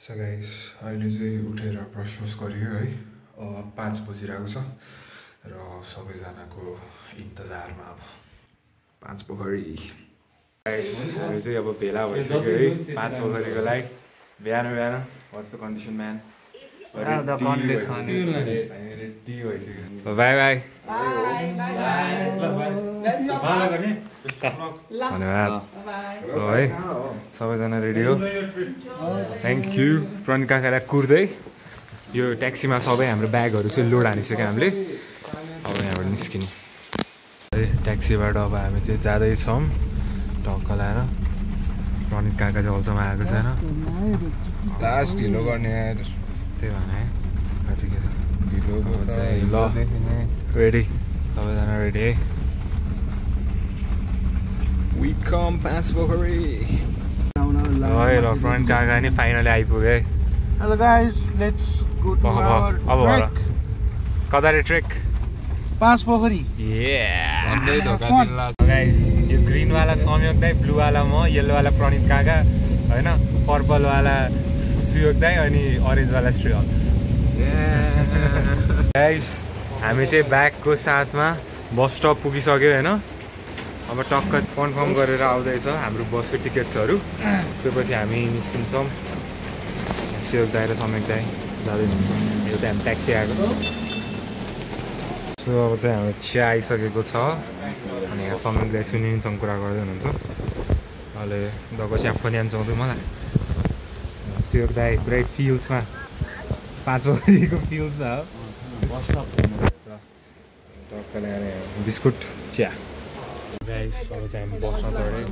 So guys, अहिले चाहिँ उठेर ब्रस गरियो है 5 बजिरहेको छ र सबैजनाको इन्तजारमा अब 5 पोखरी गाइस हामी चाहिँ अब भेला भइसक्यो है 5 पोखरीको लागि बिहान what's the condition man the condition ready भइसक्यो बाइ बाइ धन्यवाद है सबैजना रेडी हो थ्याङ्क यू प्रणित काकालाई कुर्दै यो ट्याक्सीमा सबै हाम्रो ब्यागहरू चाहिँ लोड हानिसक्यो हामीले अब यहाँबाट निस्किने है ट्याक्सीबाट अब हामी चाहिँ जाँदैछौँ टक्क लाएर प्रणित काका चाहिँ अहिलेसम्म आएको छैन लास्ट ढिलो गर्ने त्यही भने कति के छ ढिलो चाहिँ ल रेडी सबैजना रेडी है We come past पोखरी है ल फ्रन्ट काका नि फाइनली आइपुग्यो है Hello guys, let's go to our trek. कतारे ट्रेक 5 पोखरी गाइस यो ग्रीन वाला संयोग दाइ ब्लू वाला म येलो वाला प्रणित काका हैन पर्पल वाला सुयोग दाइ अनि ऑरेंज वाला श्रेयस गाइस हामी चाहिँ ब्यागको साथमा बस स्टप पुगिसक्यो हैन अब टक्क कन्फर्म गरेर आउँदैछ हाम्रो बसको टिकट्सहरू त्यसपछि हामी निस्किन्छौँ सुयोग दाइ र समेक दाइ जाँदै हुन्छ यो चाहिँ हामी ट्याक्सी आएको सो अब चाहिँ हाम्रो चिया आइसकेको छ अनि यहाँ समेक दाइ सुनिन्छौँ कुरा गर्दै हुनुहुन्छ अहिले दको चिया पनि आउँदै मलाई सुयोग दाइ पुरै फिल्समा 5 बजीको फिल्समा हो टक्क ल्याएर बिस्कुट चिया गाइस अब चाहिँ हामी बसमा चढेँ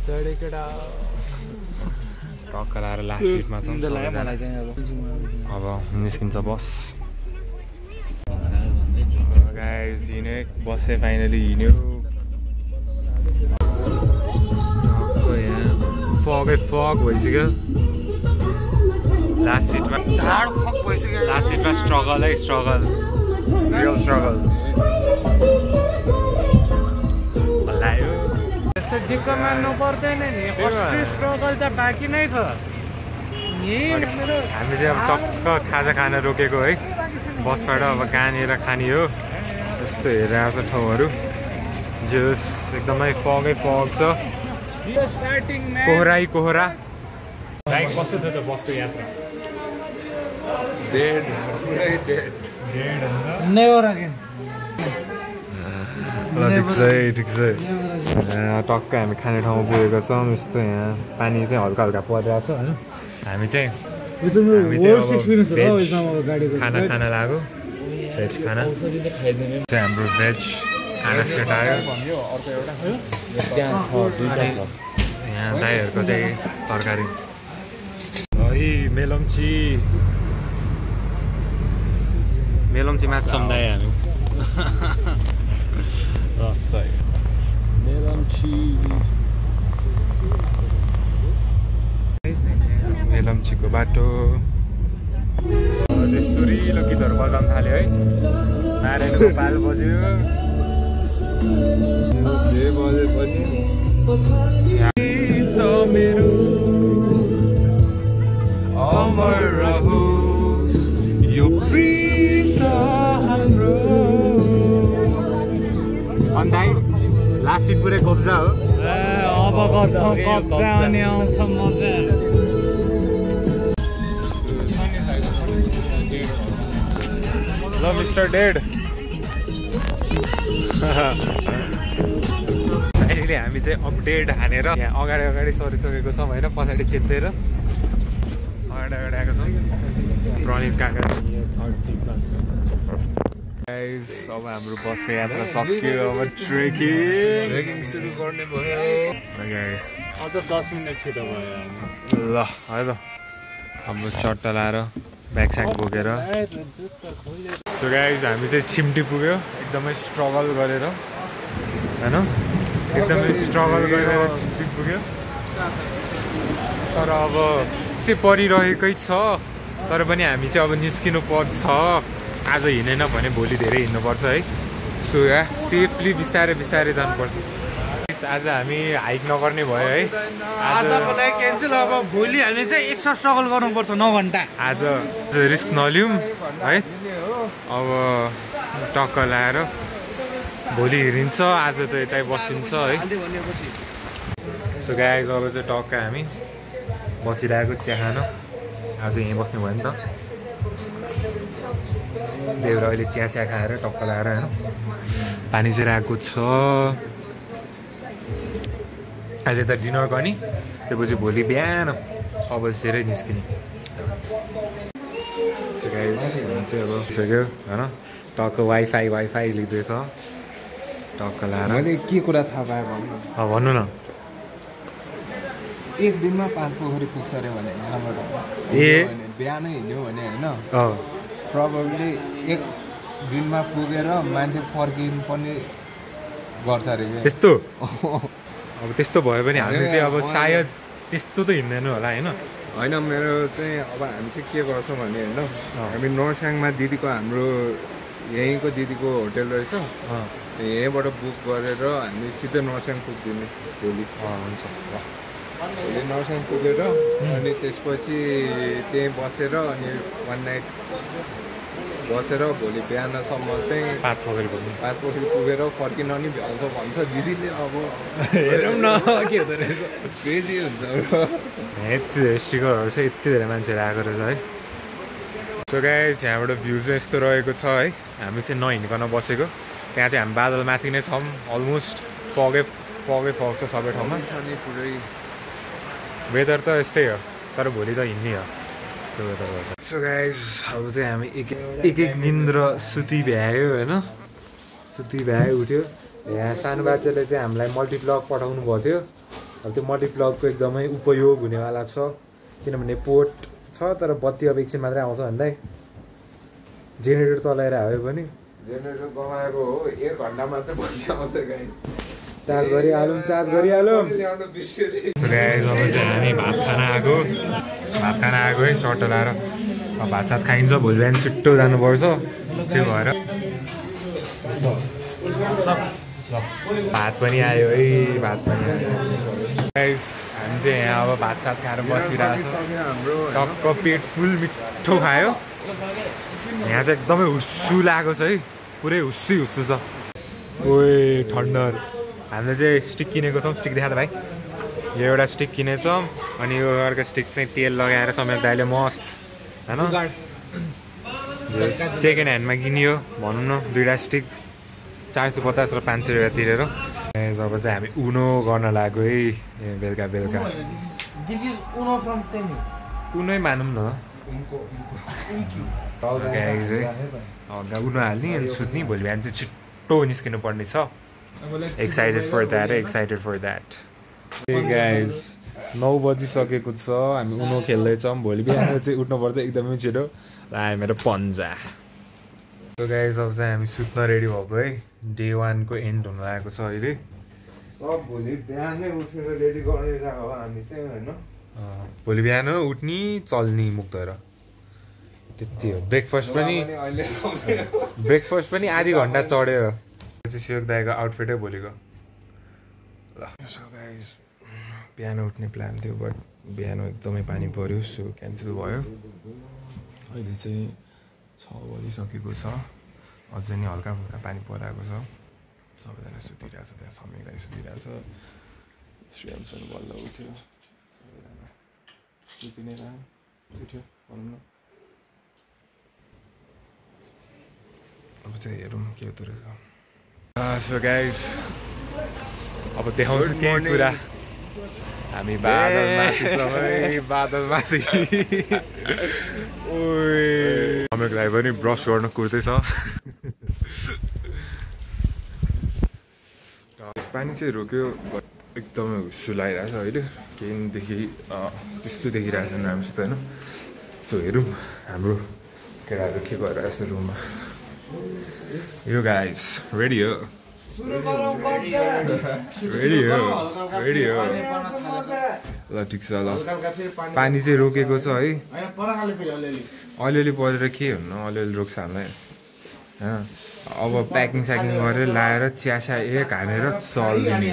चढेँ केटा टक्क लाएर लास्ट सिटमा छौँ अब निस्किन्छ बस गाइस हिँड्यो बस चाहिँ फाइनली हिँड्यो टक्क यहाँ फग भइसक्यो लास्ट सिटमा स्ट्रगल है रियल स्ट्रगल दिक्क मान्नु पर्दैन नि स्ट्रगल त बाँकी नै छ हामी चाहिँ अब टक्क खाजा खान रोकेको है बसबाट अब कहाँनिर खाने हो यस्तो हेरेर आएको छ ठाउँहरू जस एकदमै फग छ कोहरा भाइ कस्तो थियो त बसको यात्रा नेभर अगेन ठिक छ टक्क हामी खाने ठाउँमा पुगेको छौँ यस्तो यहाँ पानी चाहिँ हल्का परिरहेको छ होइन हामी चाहिँ खाना लाग्यो भेज खाना हाम्रो भेज खाना सेट आयो यहाँ दाइहरूको चाहिँ तरकारी है मेलम्ची माछा दाइ हामी मेलम्चीको बाटो अझै सुरिलो गीतहरू बजाउन थाल्यो है नारायणको पाल बज्यो मेरो अमर रहोस् यो प्रीत हाम्रो अन्दाइ लास्ट सिट पुरै कब्जा हो अब गर्छौँ कब्जा अनि आउँछ मजा ल मिस्टर डेड अहिले हामी चाहिँ अपडेट हानेर यहाँ अगाडि सरिसकेको छौँ होइन पछाडि चेतेर अगाडि आएको छौँ प्रणित काका अब हाम्रो बसको यात्रा सक्यो अब ट्रेकिङ सुरु गर्ने भयो अझ 10 मिनट छिटो भयो ल है त हाम्रो चट्टा लाएर ब्यागस्याग बोकेर सो गाइस हामी चाहिँ छिम्टी पुग्यो एकदमै स्ट्रगल गरेर होइन छिम्टी पुग्यो तर अब चाहिँ परिरहेकै छ तर पनि हामी चाहिँ अब निस्किनु पर्छ आज हिँडेन भने भोलि धेरै हिँड्नुपर्छ है सो सेफली बिस्तारै जानुपर्छ आज हामी हाइक नगर्ने भयो है आजको लागि क्यान्सल अब भोलि हामी चाहिँ एक्स्ट्रा स्ट्रगल गर्नुपर्छ 9 घण्टा आज रिस्क नलिउँ है अब टक्क लाएर भोलि हिँडिन्छ आज त यतै बसिन्छ है सो गाइज अब चाहिँ टक्क हामी बसिरहेको चिया खान आज यहीँ बस्नु भयो नि त त्यही भएर अहिले चिया चिया खाएर टक्क लाएर होइन पानी चाहिँ राखेको छ आज त डिनर गर्ने त्यसपछि भोलि बिहान 6 बजीतिरै निस्किने चाहिँ अब सक्यो होइन टक्क वाइफाई लिँदैछ टक्क लाएर मैले के कुरा थाहा पाएँ भन्नु भन्नु न एक दिनमा 5 पोखरी पुग्छ अरे भने यहाँबाट बिहानै हिँड्यो भने होइन प्रब्लली एक दिनमा पुगेर मान्छे फर्किनु पनि गर्छ अरे त्यस्तो अब त्यस्तो भयो भने हामी चाहिँ अब सायद त्यस्तो त हिँड्दैन होला होइन होइन मेरो चाहिँ अब हामी चाहिँ के गर्छौँ भने होइन हामी नर्स्याङमा दिदीको हाम्रो यहीँको दिदीको होटेल रहेछ यहीँबाट बुक गरेर हामी सिधै नर्स्याङ पुग्दिने भोलि हुन्छ भोलि नर्स्याङ पुगेर अनि त्यसपछि त्यहीँ बसेर अनि 1 नाइट बसेर भोलि बिहानसम्म चाहिँ 5 पोखरी पुगेर फर्किन नि भ्याउँछ भन्छ दिदीले अब हेरौँ न के हुँदो रहेछ क्रेजी हुन्छ यति स्टिकरहरू चाहिँ यति धेरै मान्छेहरू आएको रहेछ है सो गाइस यहाँबाट भ्यू चाहिँ यस्तो रहेको छ है हामी चाहिँ नहिँडिकन बसेको त्यहाँ चाहिँ हामी बादल माथि नै छौँ अलमोस्ट पगै फग्छ सबै ठाउँमा पुरै वेदर त यस्तै हो तर भोलि त हिँड्ने हो सो गाइस अब चाहिँ हामी एक निन्द्र सुती भ्यायो होइन सुती भ्यायो उठ्यो यहाँ सानो बाच्चाले चाहिँ हामीलाई मल्टिप्लग पठाउनु भएको थियो अब त्यो मल्टिप्लगको एकदमै उपयोग हुनेवाला छ किनभने पोर्ट छ तर बत्ती अब एकछिन मात्रै आउँछ भन्दै जेनेरेटर चलाएर आयो पनि जेनेरेटर चलाएको हो 1 घन्टा मात्रै बत्ती आउँछ गाइस चार्ज गरिहालौँ अब चाहिँ हामी भात खान आएको है चट्टो लाएर अब भात सात खाइन्छ भोलि बिहान छिट्टो जानुपर्छ त्यही भएर भात पनि आयो है भात पनि आयो हामी चाहिँ यहाँ अब भात सात खाएर बसिरहेको छ टक्क पेट फुल मिठो खायो यहाँ चाहिँ एकदमै हुस्सु लागेको छ है पुरै हुस्सु छ ओए ठन्डर हामीले चाहिँ स्टिक किनेको छौँ स्टिक देखा त भाइ यो एउटा स्टिक किनेछौँ अनि यो अर्को स्टिक चाहिँ तेल लगाएर समेट्दा अहिले मस्त होइन सेकेन्ड ह्यान्डमा किनियो भनौँ न 2टा स्टिक 450 र 500 रुपियाँ तिरेर जब चाहिँ हामी उनो गर्न लाग्यो है बेलुका उनै मानौँ न उनो हाल्ने अनि सुत्ने भोलि बिहान चाहिँ छिट्टो निस्किनु पर्ने छ excited for that hey guys 9 बजिसकेको छ हामी उनो खेल्दैछौँ भोलि बिहान चाहिँ उठ्नुपर्छ एकदमै छिटो लायो मेरो पन्जा सो गाइस अब चाहिँ हामी सुत्न रेडी भएको है डे 1 को एन्ड हुन लागेको छ अहिले भोलि बिहानै उठेर रेडी गरिरहेको हो हामी चाहिँ होइन भोलि बिहान उठ्ने चल्ने मुख धएर त्यति हो ब्रेकफास्ट पनि आधी घन्टा चढेर शिवक दाइको आउटफिटै भोलिको ल सो गाइस बिहान उठ्ने प्लान थियो बट बिहान एकदमै पानी पर्यो सो क्यान्सल भयो अहिले चाहिँ 6 बजिसकेको छ अझै नि हल्का फुल्का पानी परिरहेको छ सबैजना सुतिरहेछ त्यहाँ समीर दाइ सुतिरहेछ श्रेयन्स पनि बल्ल उठ्यो सबैजना सुति नै उठ्यो भनौँ न अब चाहिँ हेरौँ के हुँदो रहेछ सो गाइस अब देखाउँछु केही कुरा हामी बादलमाथि समीरको लागि पनि ब्रस गर्न कुर्दैछ पानी चाहिँ रोक्यो एकदमै हुस्सु लागिरहेछ अहिले केही त्यस्तो देखिरहेछ राम्रोसित होइन सो हेरौँ हाम्रो केटाहरू के गरिरहेछ रुममा यो गाइस रेडी हो ल ठिक छ ल पानी चाहिँ रोकेको छ है अलिअलि परेर के हुन्न अलिअलि रोक्छ हामीलाई होइन अब प्याकिङ स्याकिङ गरेर लाएर चिया एक हानेर चल्दिने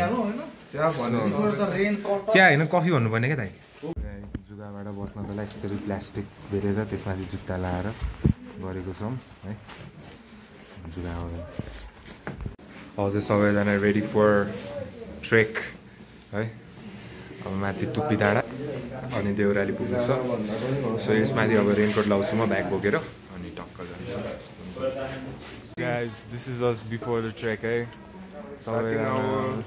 चिया होइन कफी भन्नुपर्ने क्या दाइ जुगाबाट बस्नको लागि यसरी प्लास्टिक बेरेर त्यसमाथि जुत्ता लाएर गरेको छौँ है जुगा हजुर सबैजना रेडी फर ट्रेक है अब माथि तुप्पी डाँडा अनि देउराली पुग्नु छ सो यसमाथि अब रेनकोट लाउँछु म ब्याग बोकेर अनि टक्क जान्छु guys this is us before the trek है सबैजना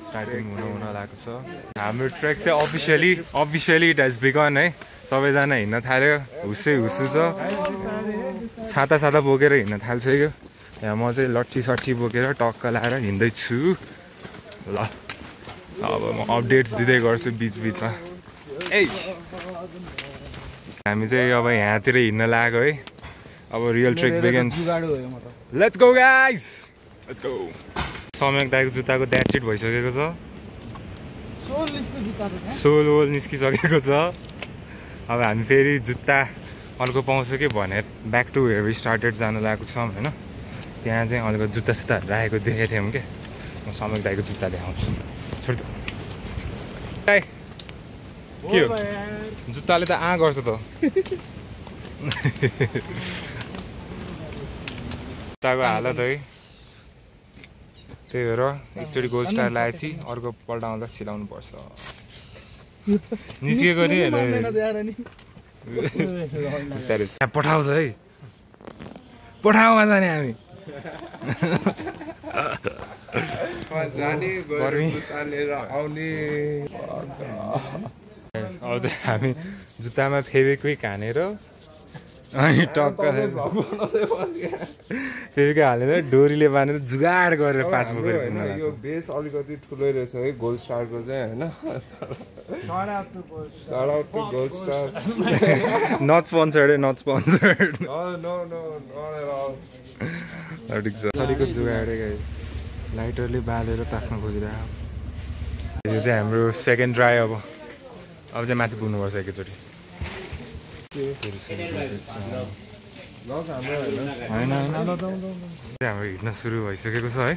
स्टार्टिङ हुन लागेको छ हाम्रो ट्रेक चाहिँ अफिसियली इट हेज बिगन है सबैजना हिँड्न थाल्यो हुसै हुसु छ छाता बोकेर हिँड्न थाल्छयो यहाँ म चाहिँ लट्ठी सट्ठी बोकेर टक्क लाएर हिँड्दैछु ल अब म अपडेट्स दिँदै गर्छु बिचमा ए हामी चाहिँ अब यहाँतिर हिँड्न लाग्यो है अब real trek begins let's go guys let's go Samyak दाइको जुत्ताको द्याट सिट भइसकेको छ सोल वोल निस्किसकेको छ अब हामी फेरि जुत्ता अर्को पाउँछु कि भनेर ब्याक टु हेयर स्टार्टेड जानु लागेको छौँ होइन त्यहाँ चाहिँ अर्को जुत्ता सुत्ताहरू राखेको देखेको थियौँ क्या म सम्यक दाइको जुत्ता देखाउँछु छोड के हो जुत्ताले त गर्छ त जुत्ताको हालत है त्यही भएर एकचोटि गोल्ड स्टार लगाएपछि अर्को पल्ट आउँदा सिलाउनु पर्छ निस्किएको नि पठाउँछ है पठाउमा जाने हामी अब चाहिँ हामी जुत्तामा फेभिक्विक हानेर अनि टक्क फेरि हालेर डोरीले बाँधेर जुगाड गरेर 5 बोकेर यो बेस अलिकति ठुलै रहेछ है गोल्ड स्टारको चाहिँ होइन नट स्पोन्सर्ड अलिकति जुगाडे गाइस लाइटरले बालेर तास्न खोजिरहेको यो चाहिँ हाम्रो सेकेन्ड ट्राई अब चाहिँ माथि पुग्नुपर्छ एकैचोटि हाम्रो हिँड्न सुरु भइसकेको छ है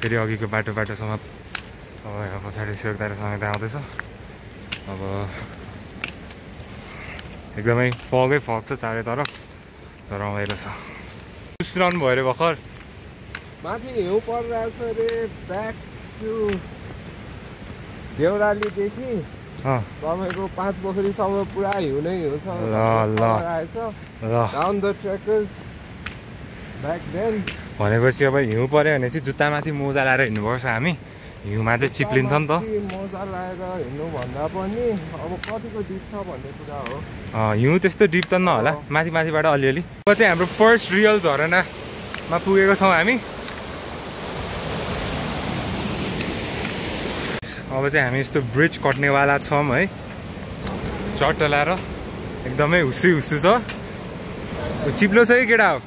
फेरि अघिको बाटोसम्म अब यहाँ पछाडि सेवकदार समेत आउँदैछ अब एकदमै फगै फग छ चारैतर्फ तर रमाइलो छ सुनाउनु भयो अरे भर्खर माथि हिउँ परिरहेको छ अरे ब्याक टु देउरालीदेखि तपाईँको 5 पोखरीसम्म पुरा हिउँ नै हिउँ छ down the trekkers back then भनेपछि अब हिउँ पऱ्यो भने चाहिँ जुत्तामाथि मोजा लाएर हिँड्नुपर्छ हामी हिउँमा चाहिँ चिप्लिन्छ नि त मोजा लाएर हिँड्नु भन्दा पनि अब कतिको डिप छ भन्ने कुरा हो हिउँ त्यस्तो डिप त नहोला माथिबाट अलिअलि अब चाहिँ हाम्रो फर्स्ट रियल झरनामा पुगेको छौँ हामी अब चाहिँ हामी यस्तो ब्रिज कट्नेवाला छौँ है चट्ट लाएर एकदमै हुसु छ चिप्लो छ है केटा हो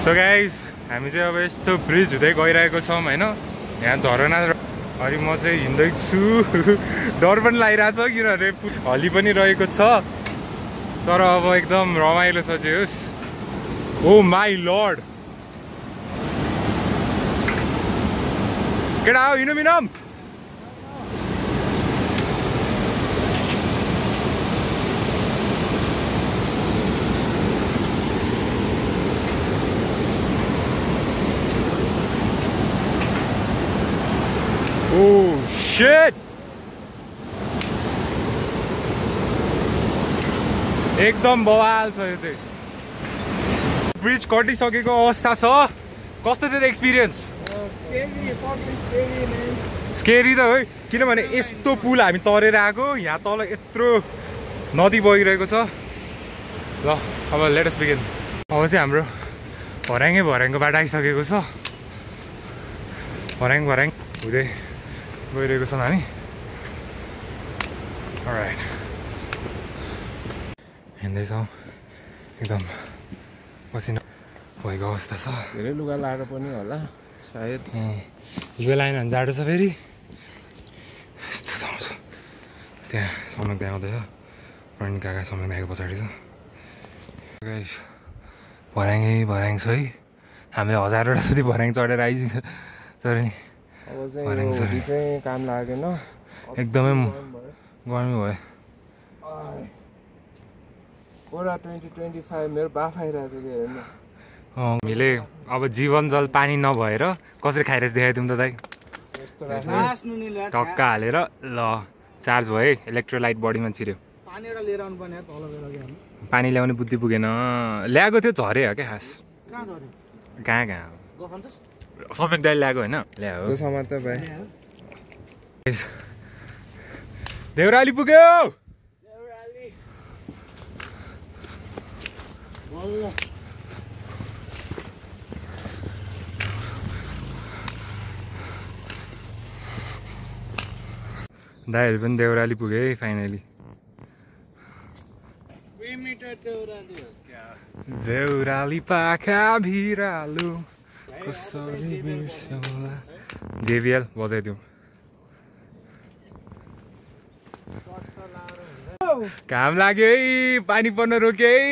सो गाइस हामी चाहिँ अब यस्तो ब्रिज हुँदै गइरहेको छौँ होइन यहाँ झरना अनि म चाहिँ हिँड्दैछु डर पनि लागिरहेको छ किनभने हली पनि रहेको छ तर अब एकदम रमाइलो छ जे होस् ओ माई लर्ड केटा हो हिँडौँ Oh shit! एकदम बवाल छ यो चाहिँ ब्रिज कटिसकेको अवस्था छ कस्तो थियो त एक्सपिरियन्स स्केरी त है किनभने यस्तो पुल हामी तरेर आएको यहाँ तल यत्रो नदी बगिरहेको छ ल अब लेट अस बिगिन अब चाहिँ हाम्रो भर्याङको बाटो आइसकेको छ भर्याङ हुँदै गइरहेको छौँ हामी अलराइट हिँड्दैछौँ एकदम पसिना भएको अवस्था छ धेरै लुगा लाएर पनि होला सायद लुगा लाइन भने जाडो छ फेरि यस्तो ठाउँ छ त्यहाँ सम्यक आउँदैछ फ्रेन्ड काका सम्यक आएको पछाडि छ गाइस भर्याङ छ है हामीले 1000वटा जति भर्याङ चढेर आइसक्यो तर नि अब चाहिँ काम लागेन एकदमै गर्मी भयो पुरा 2025 मेरो बाफ आइरहेछ कि हेर्नु हामीले अब जीवन जल पानी नभएर कसरी खाइरहेछ देखाइदिउँ त दाइ टक्क हालेर ल चार्ज भयो है इलेक्ट्रोलाइट बडीमा छिर्यो पानी ल्याउने बुद्धि पुगेन ल्याएको थियो झरे हो क्या खास कहाँ समेत दाइ ल्याएको होइन ल्यायो देउराली पुग्यो दाइहरू पनि देउराली पुगे है फाइनली देउराली पाखा भिरालु कसरी बिर्सौँला जेबिएल बजाइदिउँ घाम लाग्यो है पानी पर्न रोक्यो है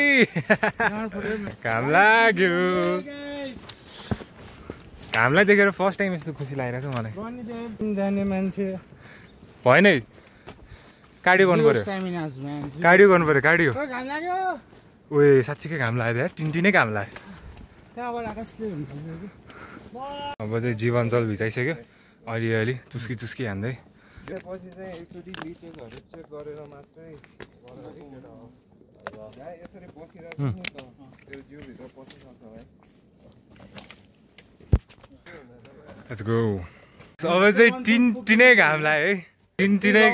घाम लाग्यो घामलाई देखेर फर्स्ट टाइम यस्तो खुसी लागिरहेछ मलाई जाने मान्छे भएन है कार्डियो गर्नु पर्यो कार्डियो गर्नु पर्यो कार्डियो ओए साँच्चीकै घाम लाग्यो यार टिन्टिनै घाम लाग्यो अब चाहिँ जीवन जल भिजाइसक्यो अलिअलि चुस्की चुस्की हान्दै पछि चाहिँ एकचोटि लिकेजहरु चेक गरेर मात्रै यसरी बसिरहेछ नि त त्यो जिउ भित्र पस्न सक्छ भाइ लेट्स गो अब चाहिँ टिन्टिनै घाम लाग्यो है टिन्टिनै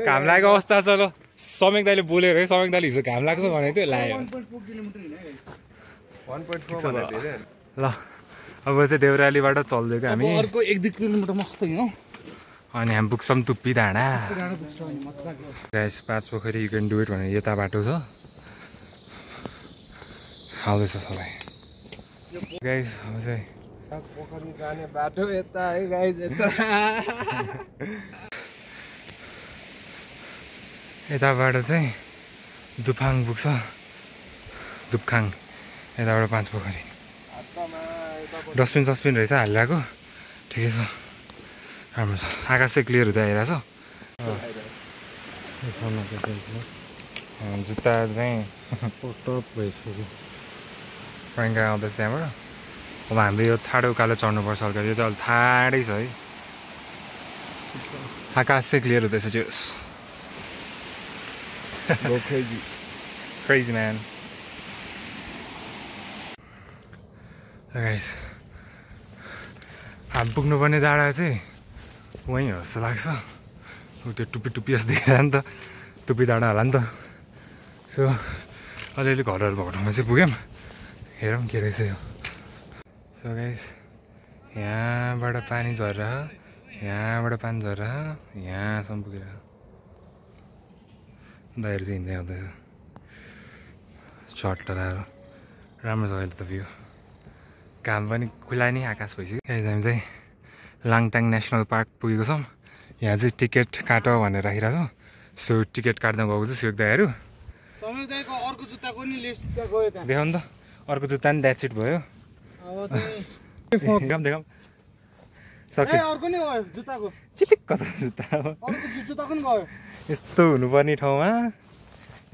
घाम लागेको अवस्था छ ल समेक दाइले बोलेर है समेक दाइले हिजो घाम लाग्छ भनेको थियो लाग्यो 1.4 भन्दा धेरै ल अब चाहिँ देउरालीबाट चल्दै हामी अर्को 1-2 किलोमिटर मस्त हो अनि हामी पुग्छौँ तुप्पी डाँडा गाइस 5 पोखरी यु क्यान डु इट भनेर यता बाटो छ आउँदैछ सबै गाइस अब चाहिँ 5 पोखरी जाने बाटो यता है गाइस यता यताबाट चाहिँ दुफाङ पुग्छ दुपखाङ यताबाट 5 पोखरी डस्टबिन सस्बिन रहेछ हालिरहेको ठिकै छ राम्रो छ आकाश चाहिँ क्लियर हुँदै आइरहेछ जुत्ता चाहिँ टप भइसक्यो प्रियङ्का आउँदैछ त्यहाँबाट अब हामीले यो ठाडो उकालो चढ्नुपर्छ हल्का यो चाहिँ अलि ठाडै छ है आकाश चाहिँ क्लियर हुँदैछ जोस् crazy man guys हामी पुग्नुपर्ने डाँडा चाहिँ वहीँ हो जस्तो लाग्छ त्यो टुप्पी टुप्पी जस्तो देखिरह नि त टुप्पी डाँडा होला नि त सो अलिअलि घरहरू भएको ठाउँमा चाहिँ पुग्यौँ हेरौँ के रहेछ यो सो गाइस यहाँबाट पानी झरेर यहाँबाट पानी झरेर यहाँसम्म पुगेर दाइहरू चाहिँ हिँड्दै आउँदैछ सर्ट लगाएर राम्रो छ अहिले त भ्यू घाम पनि खुला नि आकाश भइसक्यो गाइस हामी चाहिँ लाङटाङ नेसनल पार्क पुगेको छौँ यहाँ चाहिँ टिकट काट भनेर राखिरहेको छ सो टिकट काट्न गएको छु सुयोग दाइहरू देखाउनु त अर्को जुत्ता नि द्याट सिट भयो देखाउँ देखाउँ चिपिक्क छ जुत्ता यस्तो हुनुपर्ने ठाउँमा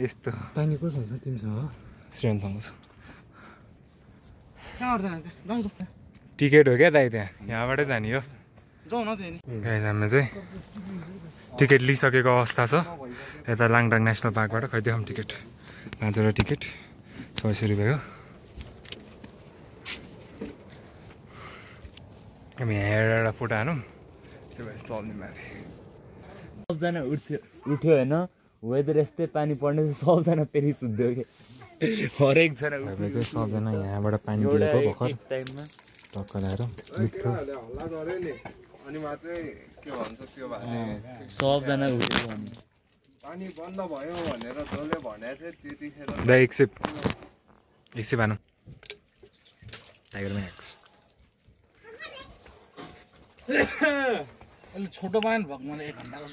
यस्तो पानी कसो छ तिमीसँग श्रेयनसँग छ टिकट हो क्या दाइ त्यहाँ यहाँबाटै जाने हो गाइजमा चाहिँ टिकट लिइसकेको अवस्था छ यता लाङटाङ नेसनल पार्कबाट खै देखाउँ टिकट 5 वटा टिकट 600 रुपियाँ हो हामी यहाँ एउटा फोटो हानौँ त्यो भए चल्ने माथि सबजना उठ्यो होइन वेदर यस्तै पानी पर्ने सबजना फेरि सुत्थ्यो कि हरेकजना चाहिँ सबजना यहाँबाट पानी पिएको भर्खर टक्क ल्याएर मिठो अनि मात्रै के भन्छ त्यो भने सबजना उठ्यो पानी बन्द भयो भनेर जसले भने चाहिँ त्यतिखेर दाइ एकसिप हानौँ टाइगर म्याक्स छोटो पाएन भएको मलाई 1 घन्टाको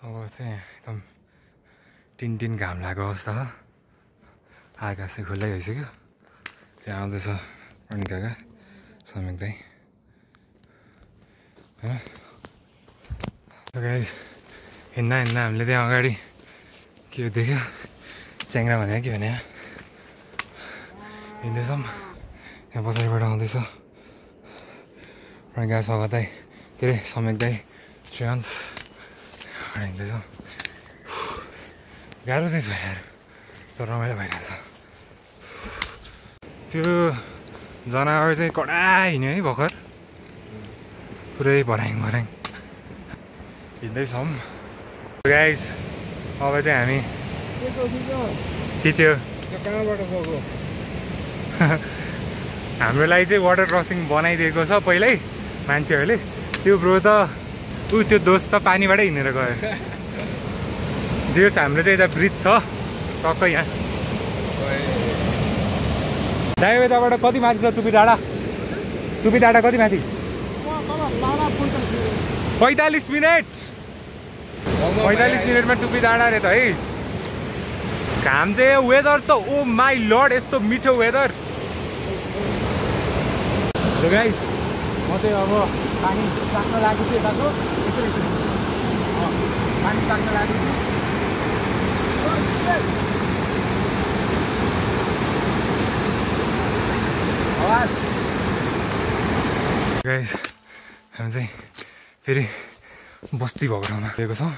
अब चाहिँ एकदम टिन घाम लागेको अवस्था हो आकाश चाहिँ खुल्लै भइसक्यो त्यहाँ आउँदैछ प्रणिकाका समेक दाइ होइन गाइस हिँड्दा हामीले त्यहाँ अगाडि के देख्यो च्याङ्रा भने के भने हिँड्दैछौँ यहाँ पछाडिबाट आउँदैछ प्रज्ञा सगतै के अरे समेक्दै श्रेयन्स हिँड्दैछौँ गाह्रो चाहिँ छ यार तर रमाइलो भइरहेछ त्यो जनावर चाहिँ कडा हिँड्यो है भर्खर पुरै भर्याङ हिँड्दैछौँ गाइस अब चाहिँ हामी खिच्यो कहाँबाट गएको हाम्रो लागि चाहिँ वाटर क्रसिङ बनाइदिएको छ पहिल्यै मान्छेहरूले त्यो ब्रो त त्यो दोस्त त पानीबाटै हिँडेर गयो जे हाम्रो चाहिँ यता ब्रिज छ टक्कै यहाँ ड्राइभर यताबाट कति माथि छ टुपी डाँडा कति माथि 45 मिनट 45 मिनटमा टुपी डाँडा अरे त है घाम चाहिँ वेदर त ओ माई लर्ड यस्तो मिठो वेदर गाइस म चाहिँ अब पानी ताक्न लागेछु यताको पानी ताक्न लागेछु गाइस हामी चाहिँ फेरि बस्ती भएको ठाउँमा गएको छौँ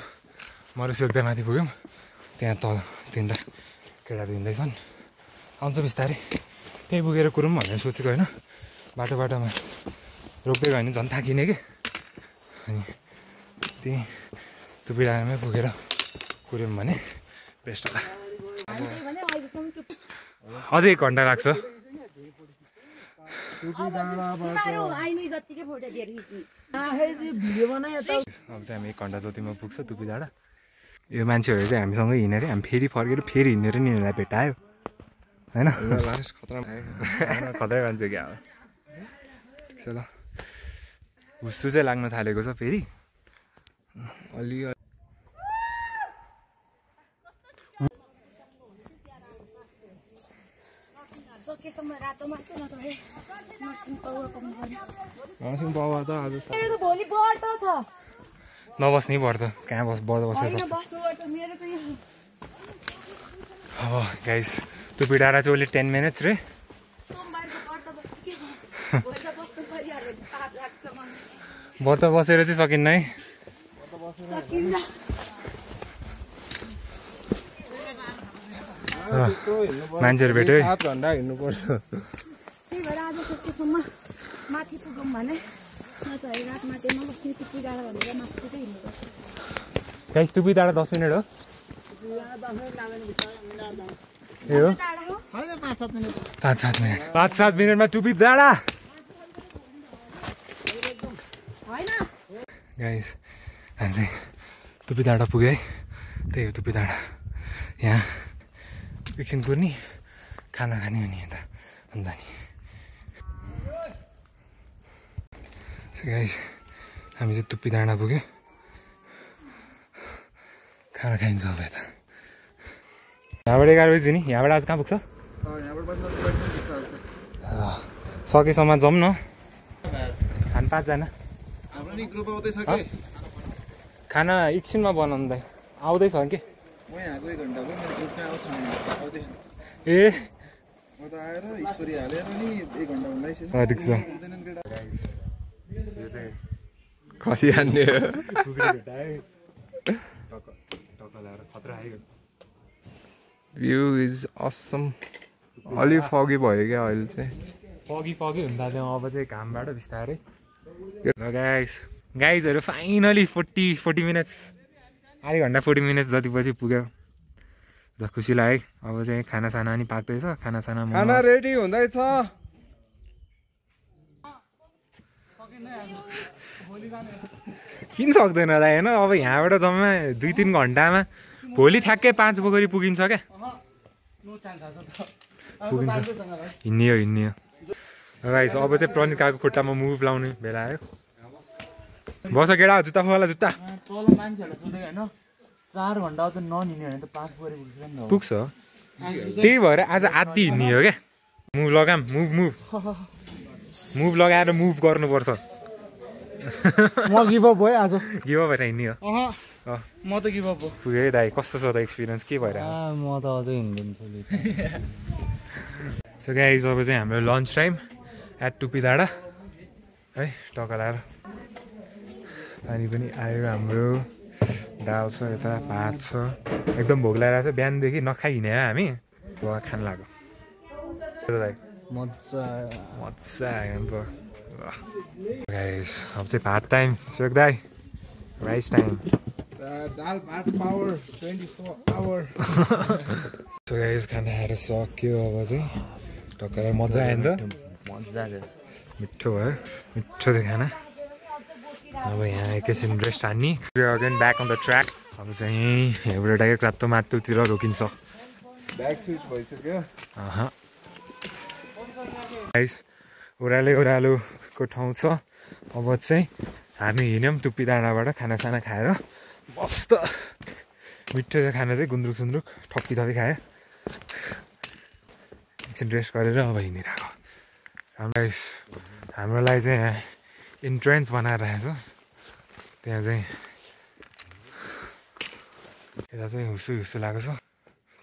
मरो सेक्दा माथि पुग्यौँ त्यहाँ तल तिनवटा केटाहरू हिँड्दैछन् आउँछ बिस्तारै त्यही पुगेर कुरौँ भनेर सोचेको होइन बाटोमा रोक्दै गयो भने झन् थाकिने कि अनि त्यही टुपी डाँडामै पुगेर कुर्यौँ भने बेस्ट होला अझै 1 घन्टा लाग्छ अब चाहिँ हामी 1 घन्टा जतिमा पुग्छ टुपी डाँडा यो मान्छेहरू चाहिँ हामीसँगै हिँडेर हामी फेरि फर्केर फेरि हिँडेर नि यिनीहरूलाई भेटायो होइन खतरा मान्छे क्या अब ल हुस्सु चाहिँ लाग्न थालेको छ फेरि अलि नर्सिङ पावर त आज नबस्नै पर्छ कहाँ बसेर अब गाइस टुपी डाँडा चाहिँ ओन्ली 10 मिनट्स रे व्रत बसेर चाहिँ सकिन्न है मान्छेहरू भेट्यो 7 घन्टा हिँड्नुपर्छ त्यही भएर आज सकेसम्म माथि पुगौँ भने रातमा त्यहाँ नबस्ने टुपी डाँडा भनेर माथि चाहिँ हिँड्नुपर्छ गाइस टुपी डाँडा 10 मिनट हो ए हो 5-7 मिनट 5-7 मिनटमा टुपी डाँडा गाइस हामी चाहिँ टुपी डाँडा पुग्यो है त्यही हो टुपी डाँडा यहाँ एकछिन कुर्ने खाना खाने अनि यता अन्त नि गाइस हामी चाहिँ टुपी डाँडा पुग्यो खाना खाइन्छ अब यता यहाँबाट 11 बजी नि यहाँबाट आज कहाँ पुग्छ सकेसम्म जाउँ न हामी 5 जना खाना एकछिनमा बनाउँदै आउँदैछ कि ए खसी हान्ने भ्यू इज असम अलि फगी भयो क्या अहिले चाहिँ फगी हुँदा अब चाहिँ घामबाट बिस्तारै गाइजहरू फाइनली 40 मिनट्स आधी घन्टा 40 मिनट्स जति पछि पुग्यो ल खुसी लाग्यो अब चाहिँ खानासाना पनि पाक्दैछ खाना रेडी हुँदैछ किन सक्दैन होला होइन अब यहाँबाट जम्मा 2-3 घन्टामा भोलि ठ्याक्कै 5 पोखरी पुगिन्छ क्या पुगिन्छ हिँड्ने हो गाइस अब चाहिँ प्रणिकाको खुट्टामा मुभ लाउने बेला आयो बस केटा जुत्ता खोला जुत्ता तल मान्छेहरूलाई सोधेको होइन 4 घन्टा त नहिँड्यो भने त 5 पोखरी पुग्छ नि त पुग्छ त्यही भएर आज आदि हिँड्ने हो क्या मुभ लगाम मुभ लगाएर मुभ गर्नुपर्छ म गिभ अप भयो आज गिभ अप भएर हिँड्ने हो म त गिभ अप हो पुगेँ दाइ कस्तो छ त एक्सपिरियन्स के भइरहेको म त अझै हिँड्दैन सो गाइज अब चाहिँ हाम्रो लन्च टाइम एट टुपी डाँडा है टक्का लगाएर पानी पनि आयो हाम्रो दाल छ यता भात छ एकदम भोक लागिरहेको छ बिहानदेखि नखाइ हिँड्यो हामी भोगा खान लाग्यो दाइ मजा आयो नि त गाइज अब चाहिँ भात टाइम सुक दाइ राइस टाइम दाल भात पावर 24 आवर सो गाइज खाना खाएर सक्यो अब चाहिँ टक्का मजा आयो नि त मजा मिठो भयो मिठो थियो खाना अब यहाँ एकैछिन रेस्ट हान्ने again back on the track अब चाहिँ यहाँबाट डाइरेक्ट रातो माटोतिर रोकिन्छ ब्याक स्विच भइसक्यो गाइस ओह्रालोको ठाउँ छ अब चाहिँ हामी हिँड्यौँ टुप्पी डाँडाबाट खानासाना खाएर मस्त मिठो थियो खाना चाहिँ गुन्द्रुक सुन्द्रुक थप्पी खायो एकछिन रेस्ट गरेर अब हिँडिरहेको हाम्रो लागि चाहिँ यहाँ इन्ट्रेन्स बनाएर राखेको छ त्यहाँ चाहिँ यता चाहिँ हुसु लागेको छ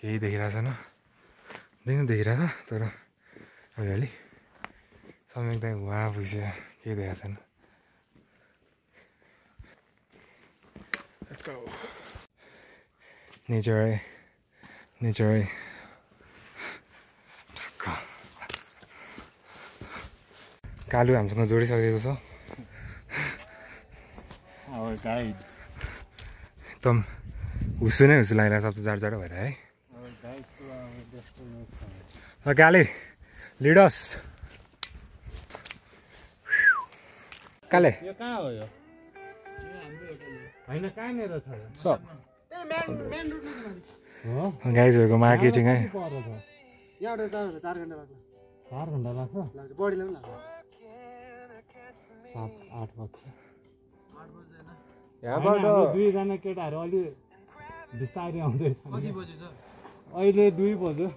केही देखिरहेको छैन देखिरहेको छ तर अलिअलि सम्यक हुवा भइसक्यो केही देखाएको छैन नेचर कालु हामीसँग जोडिसकेको छ एकदम हुसु नै हुसु लागिरहेको सब जाडो भएर है काले लिडस काले यो कहाँ हो यो हैन कहाँनेर छ गाइजहरूको मार्केटिङ है यहाँबाट 4 घण्टा लाग्छ 4 घण्टा लाग्छ बढीले पनि लाग्छ 7-8 बज्छ यहाँबाट दुईजना केटाहरू अलि बिस्तारै आउँदैछ अहिले 2 बज्यो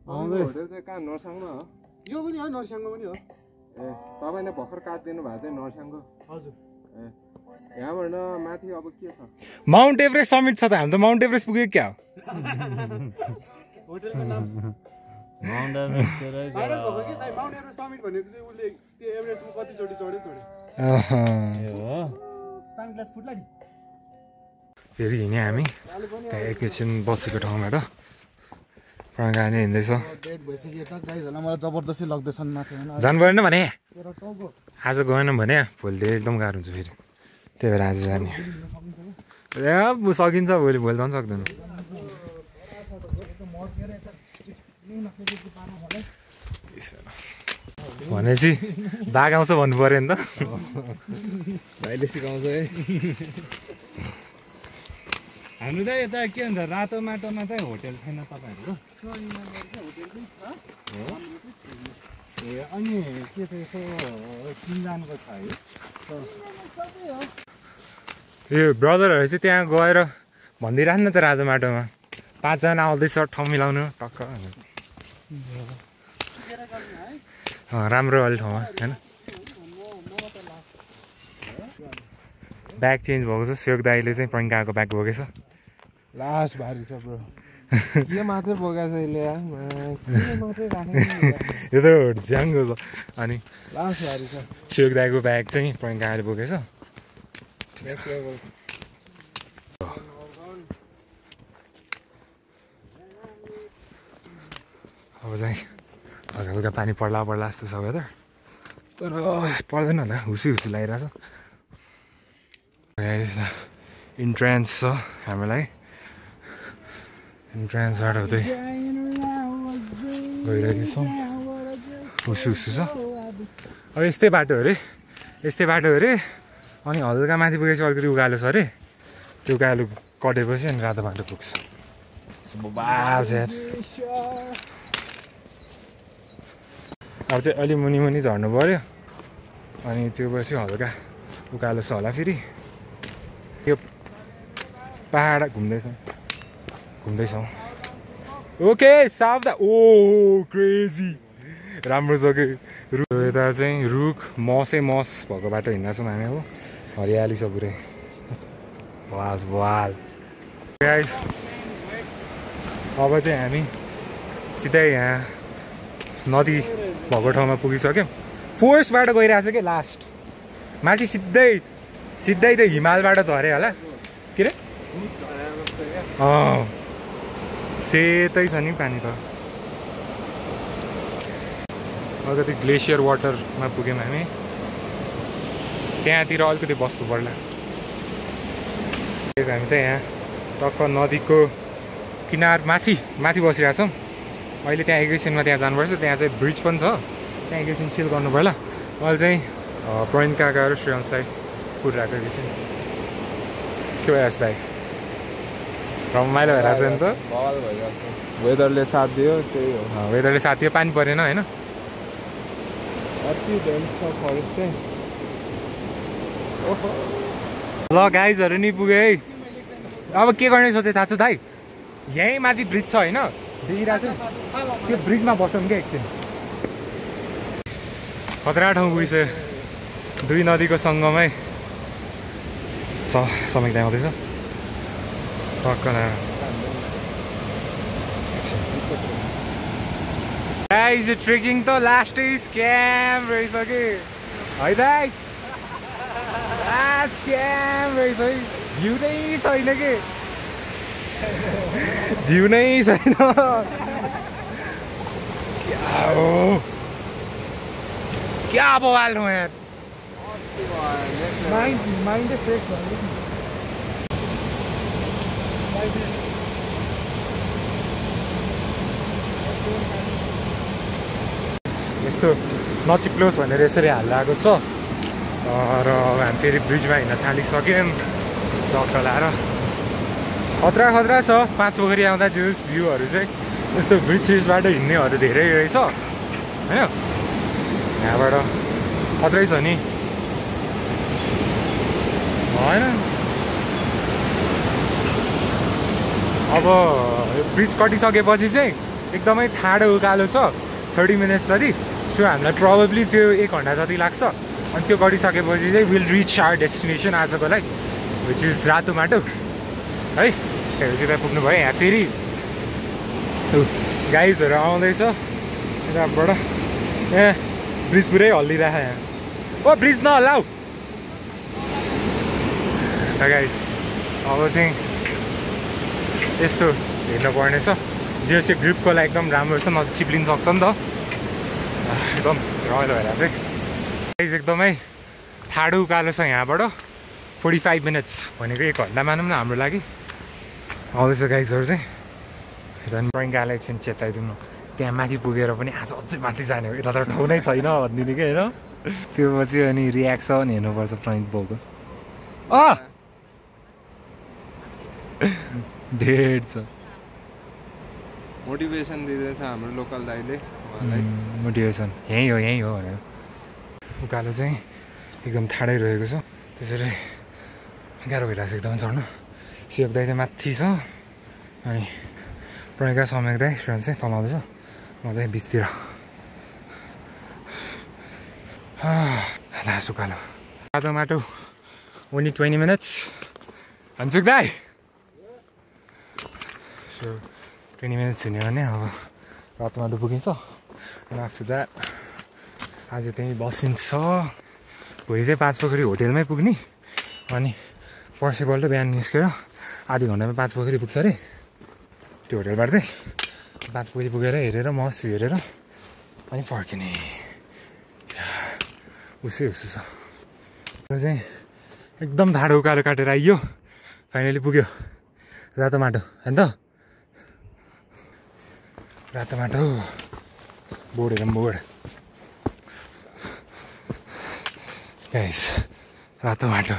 होटल चाहिँ कहाँ नर्स्याङमा हो यो पनि हो नर्स्याङमा पनि हो ए तपाईँले भर्खर काटिदिनु भएको चाहिँ नर्स्याङको हजुर ए यहाँबाट माथि अब के छ माउन्ट एभरेस्ट समिट छ त हामी त माउन्ट एभरेस्ट पुग्यो क्या हो होटलको नाम माउन्ट एभरेस्ट भाइरल भएको कि दाइ माउन्ट एभरेस्ट समिट भनेको चाहिँ उसले त्यो एभरेस्टमा कतिचोटि चढ्यो सनग्लास फुट्ला नि फेरि हिँड्यो हामी त्यहाँ एकैछिन बसेको ठाउँबाट गाडी हिँड्दैछ डेट भइसक्यो त गाइजहरुलाई मलाई जबरजस्ती लग्दैछन् माथि हैन जानु परेन भने आज गएन भने भोलि एकदम गाह्रो हुन्छ फेरि त्यही भएर आज जाने सकिन्छ भोलि झन् सक्दैन भनेपछि दाग आउँछ भन्नु पऱ्यो नि त भाइले सिकाउँछ है हाम्रो चाहिँ यता के भन्छ रातो माटोमा चाहिँ होटेल छैन तपाईँहरूको ए अनि के चाहिँ यसो चिन्जानको छ है यो ब्रदरहरू चाहिँ त्यहाँ गएर भनिदिइराख्नु न त रातो माटोमा 5 जना आउँदैछ ठाउँ मिलाउनु टक्क राम्रो वाली ठाउँमा होइन ब्याग चेन्ज भएको छ सेक दाईले चाहिँ प्रङ्काको ब्याग बोकेछ लास्ट भारी छ ब्रो के मात्रै बोकेछ यसले यो त ज्याङ्गो छ अनि लास्ट भारी छ सेक दाईको ब्याग चाहिँ प्रङ्काले बोकेछ अब चाहिँ हल्का हल्का पानी पर्ला जस्तो छ वेदर तर पर्दैन होला हुसी लागिरहेछ इन्ट्रान्स छ हामीलाई इन्ट्रान्सबाट हुँदै गइरहेको छौँ हुसु छ अब यस्तै बाटो अरे अनि हल्का माथि पुगेपछि अलिकति उकालो छ अरे त्यो उकालो कटेपछि अनि रातो बाटो पुग्छ अब चाहिँ अलि मुनि झर्नु पऱ्यो अनि त्यो पछि हल्का उकालो छ होला फेरि यो पहाड घुम्दैछौँ ओके सावधा ओ क्रेजी राम्रो छ कि रुख यता चाहिँ रुख मसै मस भएको बाटो हिँड्दैछौँ हामी अब हरियाली छ पुरै वाल गाइस अब चाहिँ हामी सिधै यहाँ नदी भएको ठाउँमा पुगिसक्यौँ फोर्सबाट गइरहेछ क्या लास्ट माथि सिधै त्यो हिमालबाट झरे होला के रे सेतै छ नि पानी त अलिकति ग्लेसियर वाटरमा पुग्यौँ हामी त्यहाँतिर अलिकति बस्नु पर्ला हामी त यहाँ टक्क नदीको किनार माथि बसिरहेछौँ अहिले त्यहाँ एकैछिनमा त्यहाँ जानुपर्छ त्यहाँ चाहिँ ब्रिज पनि छ त्यहाँ एकैछिन चिल गर्नु पर्ला अहिले चाहिँ प्रवीण काकाहरू श्रेयन्सलाई कुरिरहेको एकैछिन के भइरहेछ दाइ रमाइलो भइरहेछ नि त बवाल भइरहेछ वेदरले साथ दियो त्यही हो वेदरले साथ दियो पानी परेन होइन अति डेन्स छ फरेस्ट चाहिँ ल गाइजहरू नि पुगे है अब के गर्ने सोचे थाहा छ दाइ यहीँ माथि ब्रिज छ होइन देखिरहेको छु त्यो ब्रिजमा बस्छौँ क्या एकछिन खतरा ठाउँ पुगिसक्यो दुई नदीको सङ्गममै समेक्दै आउँदैछ टक्क गाइज ट्रेकिङ त लास्टै स्क्याम रहेछ कि है दाइ स्क्याम रहेछ है भ्यू नै छैन कि भ्यू नै छैन क्या बवाल हो यार माइन्डै फ्रेस भयो यस्तो नचिप्लोस् भनेर यसरी हालिरहेको छ र हामी फेरि ब्रिजमा हिँड्न थालिसक्यौँ टक्क लाएर खतरा छ पाँच पोखरी आउँदा जुस भ्यूहरू चाहिँ यस्तो ब्रिजबाट हिँड्नेहरू धेरै रहेछ होइन यहाँबाट खतरै छ नि होइन अब ब्रिज कटिसकेपछि चाहिँ एकदमै ठाडो उकालो छ 30 मिनट्स जति सो हामीलाई प्रोबेबली त्यो 1 घन्टा जति लाग्छ अनि त्यो गरिसकेपछि चाहिँ विल रिच आवर डेस्टिनेसन आजको लागि विच इज रातो माटो है त्यहाँपछि त्यहाँ पुग्नु भयो यहाँ फेरि गाइजहरू आउँदैछ यताबाट ए ब्रिज पुरै हल्लिरहेको यहाँ ओ ब्रिज नहल्लाऊ गाइज अब चाहिँ यस्तो हेर्नुपर्ने छ जे चाहिँ ग्रिपको लागि एकदम राम्रो छ न चिप्लिन सक्छ नि त एकदम रमाइलो भइरहेको चाहिँ गाइज एकदमै ठाडो उकालो छ यहाँबाट 45 मिनट्स भनेको 1 घन्टा मानौँ न हाम्रो लागि आउँदैछ गाइजहरू चाहिँ झन् प्रङ्गालाई एकछिन चेताइदिउँ न त्यहाँ माथि पुगेर पनि आज अझै माथि जाने हो यता त ठाउँ नै छैन भनिदिनु कि होइन त्यो पछि अनि रियाक्सन हेर्नुपर्छ प्रनित बाउको ढेड छ मोटिभेसन दिँदैछ हाम्रो लोकल दाइले मोटिभेसन यहीँ हो भनेर उकालो चाहिँ एकदम ठाडै रहेको छ त्यसरी गाह्रो भइरहेको छ एकदमै चढ्न सेप दाइ चाहिँ माथि छ अनि प्रणिका समेक दाइ श्रेयन चाहिँ तल आउँदैछ म चाहिँ बिचतिर लास्ट उकालो रातो माटो ओन्ली 20 मिनट्स हन्सुक दाइ सो 20 मिनट्स हिँड्यो भने अब रातो माटो पुगिन्छ आफ्टर द्याट आज त्यहीँ बसिन्छ भोलि चाहिँ 5 पोखरी होटेलमै पुग्ने अनि पर्सिपल्ट बिहान निस्केर आधी घन्टामा 5 पोखरी पुग्छ अरे त्यो होटेलबाट चाहिँ 5 पोखरी पुगेर हेरेर मस हेरेर अनि फर्किने उसै छ र चाहिँ एकदम ठाडो उकालो काटेर आइयो फाइनली पुग्यो रातो माटो होइन त रातो माटो बोर्ड हेरौँ बोर्ड गाइस रातो माटो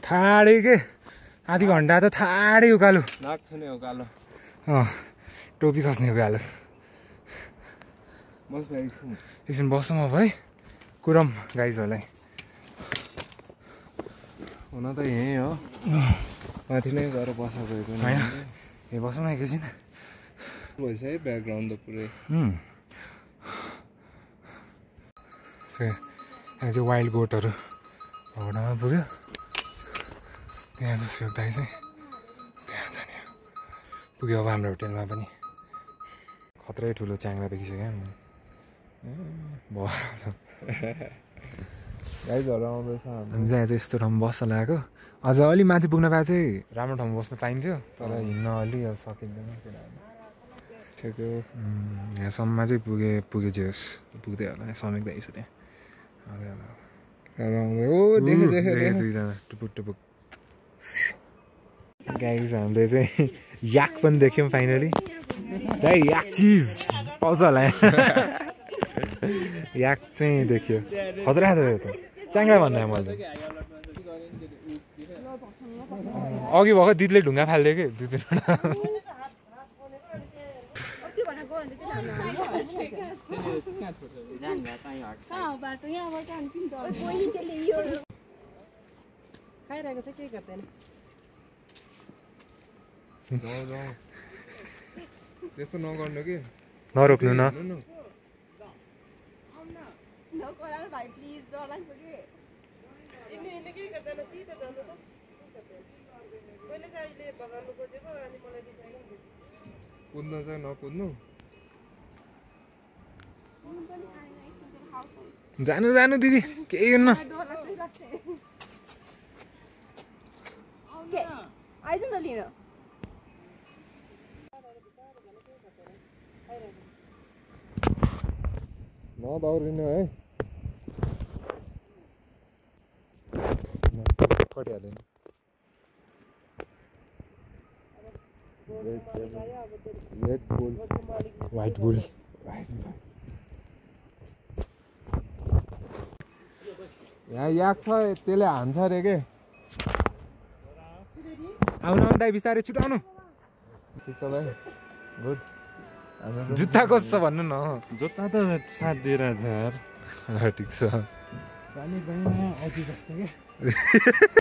ठाडै के आधी घन्टा त ठाडै उकालो नाच्छ नि उकालो टोपी खस्ने उकालो एकछिन बसौँ अब है कुरम गाइजहरूलाई हुन त यहीँ हो माथि नै गएर बसेको होइन ए बसौँ न एकैछिन भइसक्यो ब्याकग्राउन्ड त पुरै यहाँ चाहिँ वाइल्ड गोटहरू भवनमा पुग्यो त्यहाँ चाहिँ सेव दाइ चाहिँ त्यहाँ जाने पुग्यो अब हाम्रो होटेलमा पनि खत्रै ठुलो च्याङ्रा देखिसक्यो गाइजहरू आउँदैछ हामी चाहिँ यस्तो ठाउँमा बस्न लागेको अझ अलि माथि पुग्न पाए चाहिँ राम्रो ठाउँमा बस्न पाइन्थ्यो तर हिँड्न अलि अब सकिँदैन ठिकै यहाँसम्म चाहिँ पुगे जे होस् पुग्दै होला समेक्दै छ त्यहाँ ओ देखेँ दुईजना टुपुक टुपुक गाइस हामीले चाहिँ याक पनि देख्यौँ फाइनली दाइ याक चिज पाउँछ होला याक चाहिँ देखियो खतरा थियो यो त च्याङ्रा भन्नु मैले अघि भर्खर दिदीले ढुङ्गा फालिदियो कि दुई तिनवटा खाइरहेको छ केही गर्दैन त्यस्तो नगर्नु कि नरोक्नु न कुद्नु चाहिँ नकुद्नु जानु जानु दिदी केही गर्नु आइज नि त लिन नदौडिनु है कटिहाल्यो नि रेड बुल वाइट बुल यहाँ याक छ त्यसले हान्छ अरे के आउनु आउनु दाइ बिस्तारै छिटाउनु ठिक छ भाइ गुड जुत्ता कस्तो छ भन्नु न जुत्ता त साथ दिइरहेछ यार ठिक छ पानी पाइमा अति जस्तो के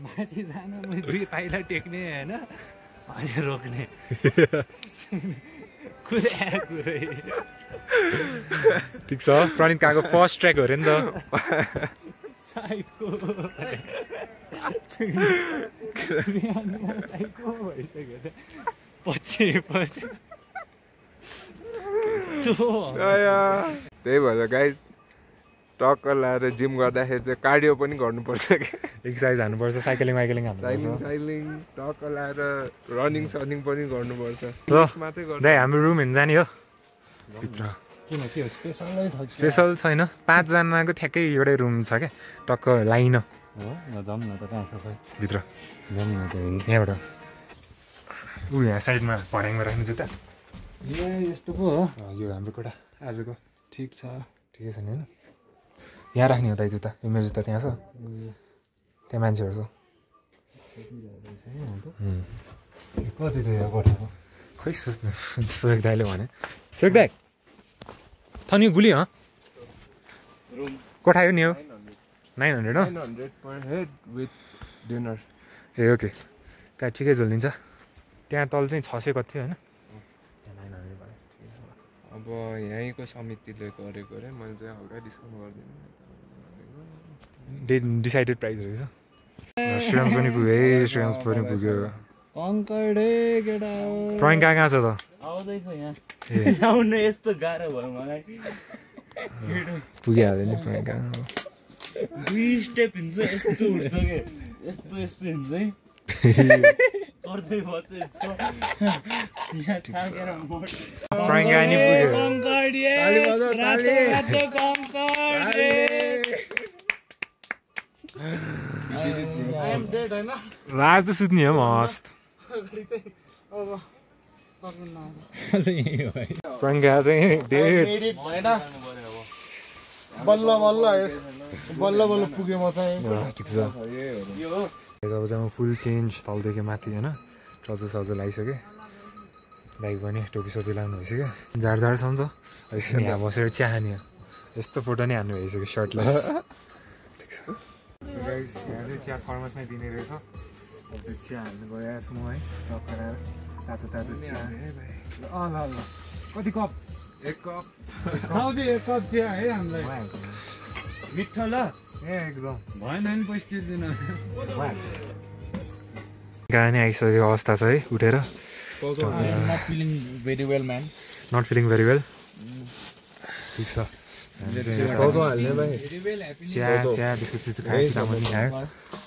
माथि जानु दुई पाइला टेक्ने होइन अनि रोक्ने कुरै ठिक छ प्रणित काको फर्स्ट ट्र्याक हो अरे नि त साइको भइसक्यो पछि त्यही भएर गाइस टक्क लाएर जिम गर्दाखेरि चाहिँ कार्डियो पनि गर्नुपर्छ कि एक्सर्साइज हान्नुपर्छ साइक्लिङ हान्नुपर्छ साइक्लिङ टक्क लाएर रनिङ सनिङ पनि गर्नुपर्छ मात्रै गर्नु दाइ हाम्रो रुम हेर्नु जाने हो भित्र किन के हो स्पेसलै छ स्पेसल छैन 5 जनाको ठ्याक्कै एउटै रुम छ क्या टक्क लाइन हो जाउँ न त कहाँ छ खै भित्र जाउँ न त यहाँबाट ऊ यहाँ साइडमा भर्याङमा राख्नु जुत्ता ए यस्तो पो हो यो हाम्रो कोठा आजको ठिक छ ठिकै छ नि होइन यहाँ राख्ने हो दाइ जुत्ता यो मेरो जुत्ता त्यहाँ छ त्यहाँ मान्छेहरू छ कति रहेछ कोठाको खै सोहेक दाइले भने सोहेक दाइ थनी गुली हँ कोठा यो नि हो 900 हो 900 per head with dinner A okay कहाँ ठिकै झोलिदिन्छ त्यहाँ तल चाहिँ 600 कति थियो होइन अब यहीँको समितिले गरेको अरे मैले चाहिँ हल्का डिस्काउन्ट गरिदिनु डिसाइडेड प्राइस रहेछ रेस्टुरेन्ट पनि पुग्यो है रेस्टुरेन्ट पनि पुग्यो कङ्कडे केटा प्रइङ कहाँ छ त आउँदैछ यहाँ आउनु यस्तो गाह्रो भयो मलाई पुगिहाल्यो नि प्रइङ कहाँ 2 स्टेप हिँड्छ यस्तो उठ्छ के यस्तो हिँड्छ है गर्दै बस्दैछ यहाँ थाकेर प्रइङ कहाँ नि पुग्यो राज त सुत्ने हो मस्त प्रइङ कहाँ चाहिँ डेट बल्ल बल्ल पुगेँ म चाहिँ ठिक छ जब चाहिँ म फुल चेन्ज तलदेखि माथि होइन ट्राउजर साउजर लगाइसकेँ बाइक पनि टोपी सोपी लाउनु भइसक्यो झारझार छ नि त यहाँ बसेर चिया खाने यस्तो फोटो नै हान्नु भइसक्यो सर्टलेस ठिक छ गाइस यहाँ चाहिँ चिया थर्मसमै दिने रहेछ अब चाहिँ चिया हाल्नु गएको छु म है टक्कर तातो तातो चिया ल कति कप 1 कप एक कप चिया है हामीलाई मिठो ल एकदम भएन नि पैसा तिर्दिन गाडी आइसकेको अवस्था छ है उठेर not feeling very well man not feeling very well ठिक छ चिया बिस्कुट सिस्कुट खायो चामल पनि खायो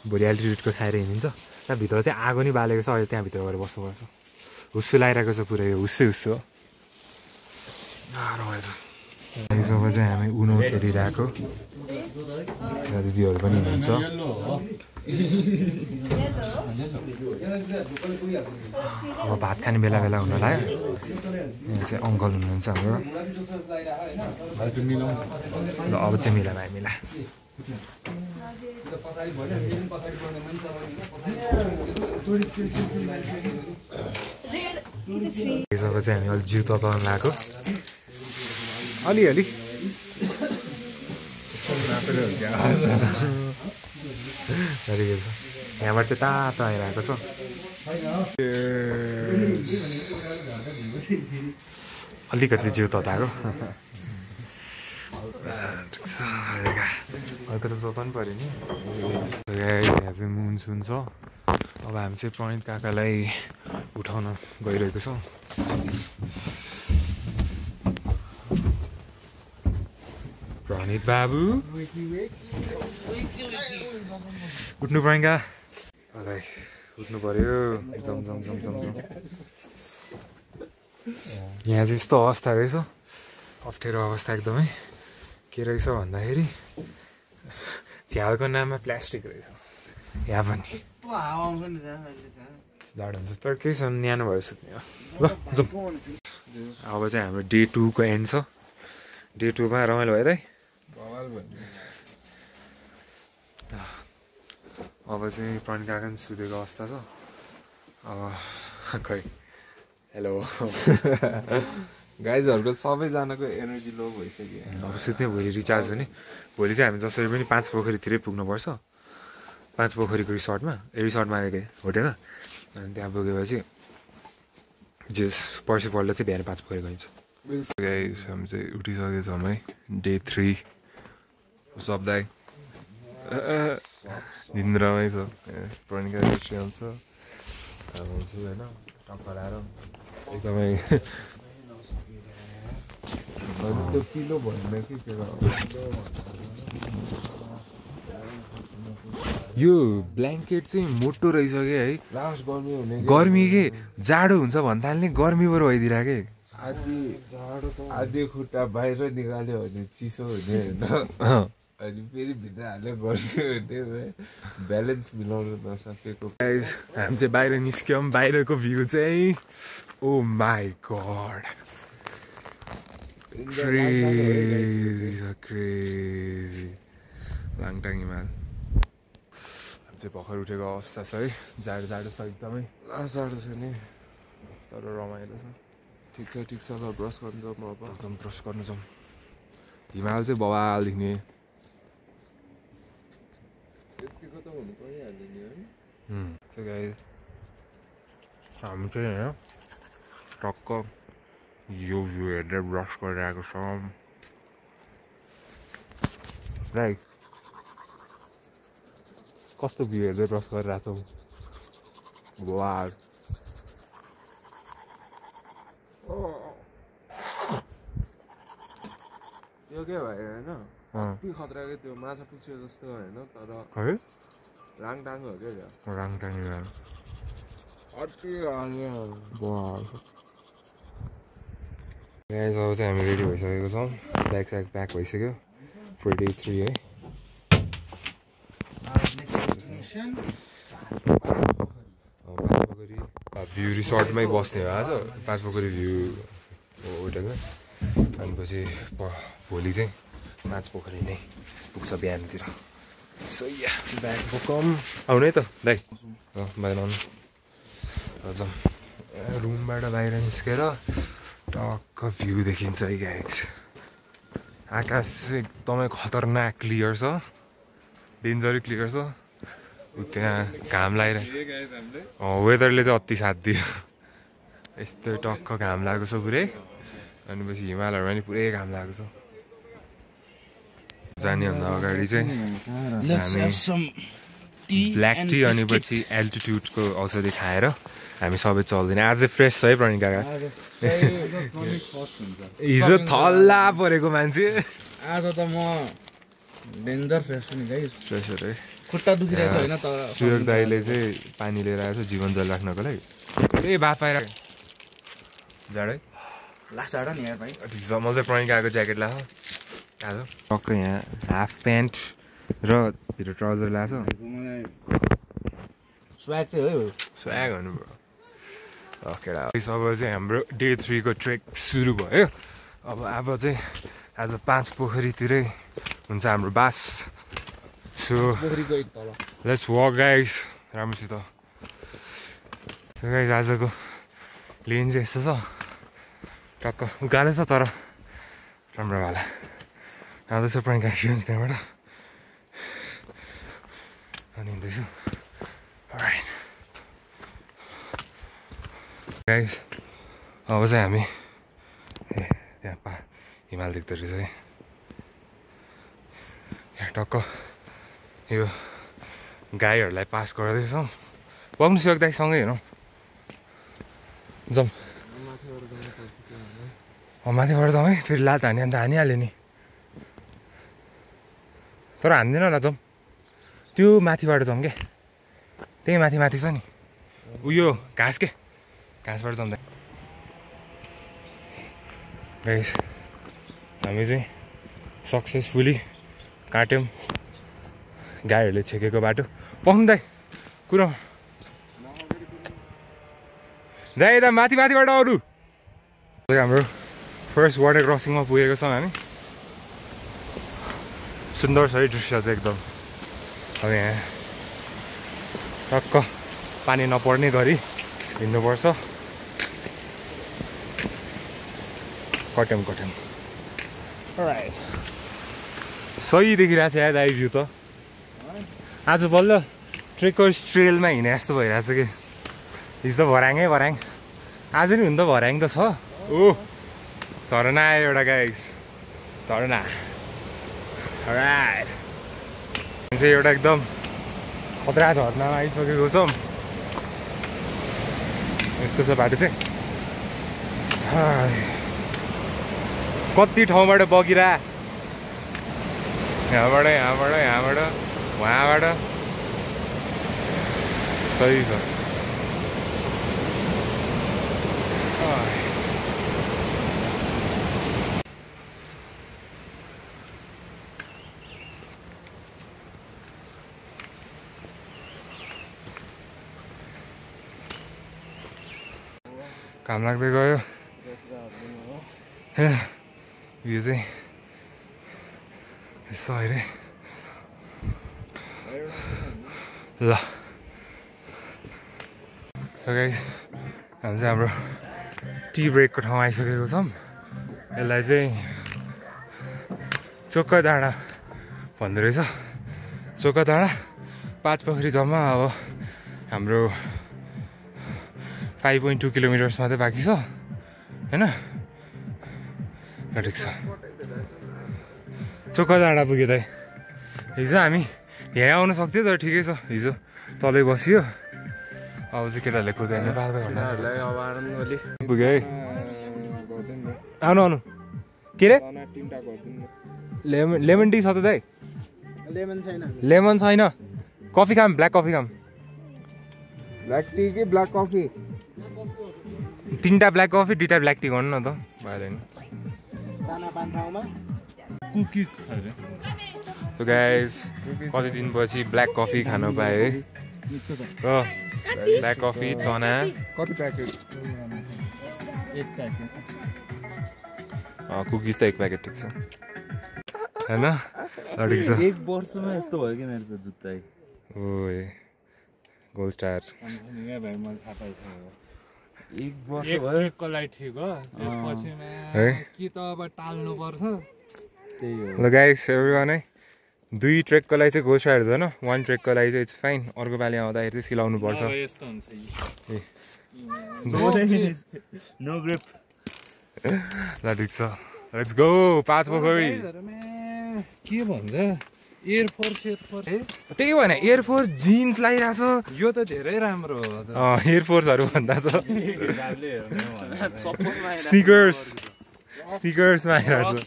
भोलि एल्टिट्युडको खाएर हिँडिन्छ त्यहाँ भित्र चाहिँ आगो नि बालेको छ अहिले त्यहाँभित्र गएर बस्नुपर्छ हुस्सु लगाइरहेको छ पुरै हुस्सै हुस्सु हो रमाइलो यसो चाहिँ हामी उनो खेलिरहेको दिदीहरू पनि हुनुहुन्छ अब भात खाने बेला बेला हुन लाग्यो यहाँ चाहिँ अङ्कल हुनुहुन्छ हाम्रो ल अब चाहिँ मिलाम हामीलाई यसो चाहिँ हामी अलिक जिउ तताउन लगाएको अलिअलि यहाँबाट चाहिँ तातो आइरहेको छ अलिकति जिउ तताएको हल्का त तताउनु पऱ्यो नि यहाँ चाहिँ मुनसुन छ अब हामी चाहिँ प्रणित काकालाई उठाउन गइरहेको छौँ प्रणित बाबु उठ्नु पाइँगा उठ्नु पर्यो जम जम जम जम जम यहाँ चाहिँ यस्तो अवस्था रहेछ अप्ठ्यारो अवस्था एकदमै के रहेछ भन्दाखेरि झ्यालको नाममा प्लास्टिक रहेछ यहाँ पनि जाडो हुन्छ तर केही छ न्यानो भयो सुत्ने ल जाउँ अब चाहिँ हाम्रो डे 2 को एन्ड छ डे 2 मा रमाइलो भयो दाइ अब चाहिँ प्रणित काका पनि सुतेको अवस्था छ अब खै हेलो गाइजहरूको सबैजनाको एनर्जी लो भइसक्यो अब सुत्ने भोलि रिचार्ज हो नि भोलि चाहिँ हामी जसरी पनि 5 पोखरीतिरै पुग्नुपर्छ 5 पोखरीको रिसर्टमा आएको होटेलमा अनि त्यहाँ पुगेपछि जे पर्सिपल्ट चाहिँ बिहान 5 पोखरी गइन्छ हामी चाहिँ उठिसकेछौँ है डे 3 सब दाइ निन्द्रामै छ प्रणिका रेस्टुरेन्ट छ आउँछु होइन टक्क लाएर एकदमै त्यो किलो भन्ने कि यो ब्ल्याङ्केट चाहिँ मोटो रहेछ कि है लास्ट गर्मी हुने गर्मी के जाडो हुन्छ भन्नाले गर्मी पो भइदिरहेको के आधी खुट्टा बाहिर निकाल्यो भने चिसो हुने होइन अनि फेरि भित्र हालेर गर्छु भने ब्यालेन्स मिलाउनु नसकेको हामी चाहिँ बाहिर निस्क्यौँ बाहिरको भ्यू चाहिँ ओ माई गड क्रेजी लाङटाङ हिमाल चाहिँ भर्खर उठेको अवस्था छ है जाडो जाडो छ एकदमै जाडो छ नि तर रमाइलो छ ठिक छ ल ब्रस गर्नु जाउँ अब एकदम ब्रस गर्नु जाउँ हिमाल चाहिँ बवाल देख्ने यतिको त हुनु परिहाल्यो नि है हामी चाहिँ होइन टक्क यो भ्यू हेरेर ब्रस गरिरहेको छौँ राइट कस्तो भ्यू हेर्दै ब्रस गरिरहेको छौँ वाह यो के भयो होइन कति खतराको त्यो माछा पुछ्यो जस्तो होइन तर है राङटाङ हो क्या त्यो राङटाङ अर्कै गाइस अब चाहिँ हामी रेडी भइसकेको छौँ ब्याग स्याग प्याक भइसक्यो फर डे 3 है भ्यू रिसोर्टमै बस्ने हो आज 5 पोखरी भ्यू होटेलमा अनि पछि भोलि चाहिँ 5 पोखरी नै पुग्छ बिहानतिर सो या ब्याग बोकम आउनु है त दाइ बाहिर आउनु हजुर रुमबाट बाहिर निस्केर टक्क भ्यू देखिन्छ है गाइस आकाश एकदमै खतरनाक क्लियर छ डेन्जरै क्लियर छ त्यहाँ घाम लागिरहेको वेदरले चाहिँ अति साथ दियो यस्तै टक्क घाम लागेको छ पुरै अनि पछि हिमालहरूमा पनि पुरै घाम लागेको छ जानेभन्दा अगाडि चाहिँ ब्ल्याक टी अनि पछि एल्टिट्युडको औषधि खाएर हामी सबै चल्दैन। आज फ्रेस छ है प्रणित काका, हिजो थल्ला परेको मान्छे, आज त म डेन्जर फ्रेस नि गाइस। फ्रेस हो रे। खुट्टा दुखिरहेछ हैन तर सुयोग दाइले चाहिँ पानी लिएर आएको छ जीवन जल राख्नको लागि। ए बात पाएर जाडै लास्ट जाडा नि यार भाइ। मैले चाहिँ प्रणित काकाको ज्याकेट लाएको आज टक्कै यहाँ हाफ प्यान्ट र भित्र ट्राउजर लाएको छ। स्वाग चाहिँ हो, स्वाग हुनुभयो। केटा अब चाहिँ हाम्रो डे 3 को ट्रेक सुरु भयो। अब चाहिँ आज 5 पोखरीतिरै हुन्छ हाम्रो बास। सो लेट्स वक गाइस राम्रोसित। सो गाइस आजको लेन चाहिँ यस्तो छ, टक्क उकालो छ तर राम्रो वाला आउँदैछ प्रणित काका त्यहाँबाट अनि हिँड्दैछु। अलराइट गाइस अब चाहिँ हामी त्यहाँ हिमाल देख्दो रहेछ है। यहाँ टक्क यो गाईहरूलाई पास गर्दैछौँ। बग्नु सक्दा सँगै हेरौँ जाउँ। माथिबाट जाउँ है, फेरि लात हानी अन्त हानिहाल्यो नि, तर हान्दैन होला। जाउँ त्यो माथिबाट जाउँ क्या, त्यही माथि छ नि उयो घाँस के, घाँसबाट जाउँदा। गाइस हामी चाहिँ सक्सेसफुली काट्यौँ गाईहरूले छेकेको बाटो। पाउनु दाइ कुरो दाइ यता माथिबाट अरू हाम्रो फर्स्ट वाटर क्रसिङमा पुगेको छौँ हामी। सुन्दर छ है दृश्य चाहिँ एकदम। अब यहाँ टक्क पानी नपर्ने गरी हिँड्नुपर्छ। कट्यौँ सही देखिरहेको छ यार दाइ भ्यू त। आज बल्ल ट्रेकर्स ट्रेलमा हिँडे जस्तो भइरहेको छ कि। हिजो भराङै भराङ, आज नि हुन त भराङ त छ। ओ झरना आयो एउटा गाइस, झरना। राइट चाहिँ एउटा एकदम खतरा झरनामा आइसकेको छौँ। यस्तो छ बाटो चाहिँ। कति ठाउँबाट बगिरा, यहाँबाट उहाँबाट सही छ। काम लाग्दै गयो। यो चाहिँ यसो अरे ल गाइस हामी चाहिँ हाम्रो टी ब्रेकको ठाउँ आइसकेको छौँ। यसलाई चाहिँ चोक्का डाँडा भन्दो रहेछ। चोक्का डाँडा 5 पोखरी जम्मा अब हाम्रो 5.2 किलोमिटर्स मात्रै बाँकी छ होइन। ठिक छ चोक्का डाँडा पुग्यो त। हिजो हामी यहाँ आउनु सक्थ्यो तर ठिकै छ, हिजो तलै बसियो। अब चाहिँ केटाहरूले कुर्दैन नेपालको पुग्यो है। आउनु के अरे लेमन टी छ त दाइ? लेमन छैन। कफी खाम, ब्ल्याक कफी खाम। ब्ल्याक टी कि ब्ल्याक कफी? 3टा ब्ल्याक कफी 2टा ब्ल्याक टी गर्नु न त भएन। कुकिज छ रे। सो गाइस कति दिनपछि ब्ल्याक कफी खान पाएँ है। ब्ल्याक कफी चना कति प्याकेट? 1 प्याकेट। कुकिज त 1 प्याकेट ठिक छ हैन। ठिक छ। 1 वर्षमा यस्तो भयो कि मेरो त जुत्ता ओए गोल्ड स्टार यहाँ भाइ मलाई थाहा पाइछ। 1 वर्ष भयो ट्रेकको लागि ठिक हो, त्यसपछि कि त अब टाल्नु पर्छ। त्यही हो। ल गाइस एभ्रीवन है, 2 ट्रेकको लागि चाहिँ गोल्ड स्टार हुँदैन, 1 ट्रेकको लागि चाहिँ इट्स फाइन। अर्को पालि आउँदाखेरि चाहिँ सिलाउनु पर्छ। यस्तो हुन्छ नो ग्रिप। ल ठिक छ, लेट्स गो 5 पोखरी। के भन्छ एयरफोर्स त्यही भएन एयरफोर्स जिन्स लगाइरहेछ यो त धेरै राम्रो हो हजुर एयरफोर्सहरू भन्दा त स्निकर्समा आइरहेछ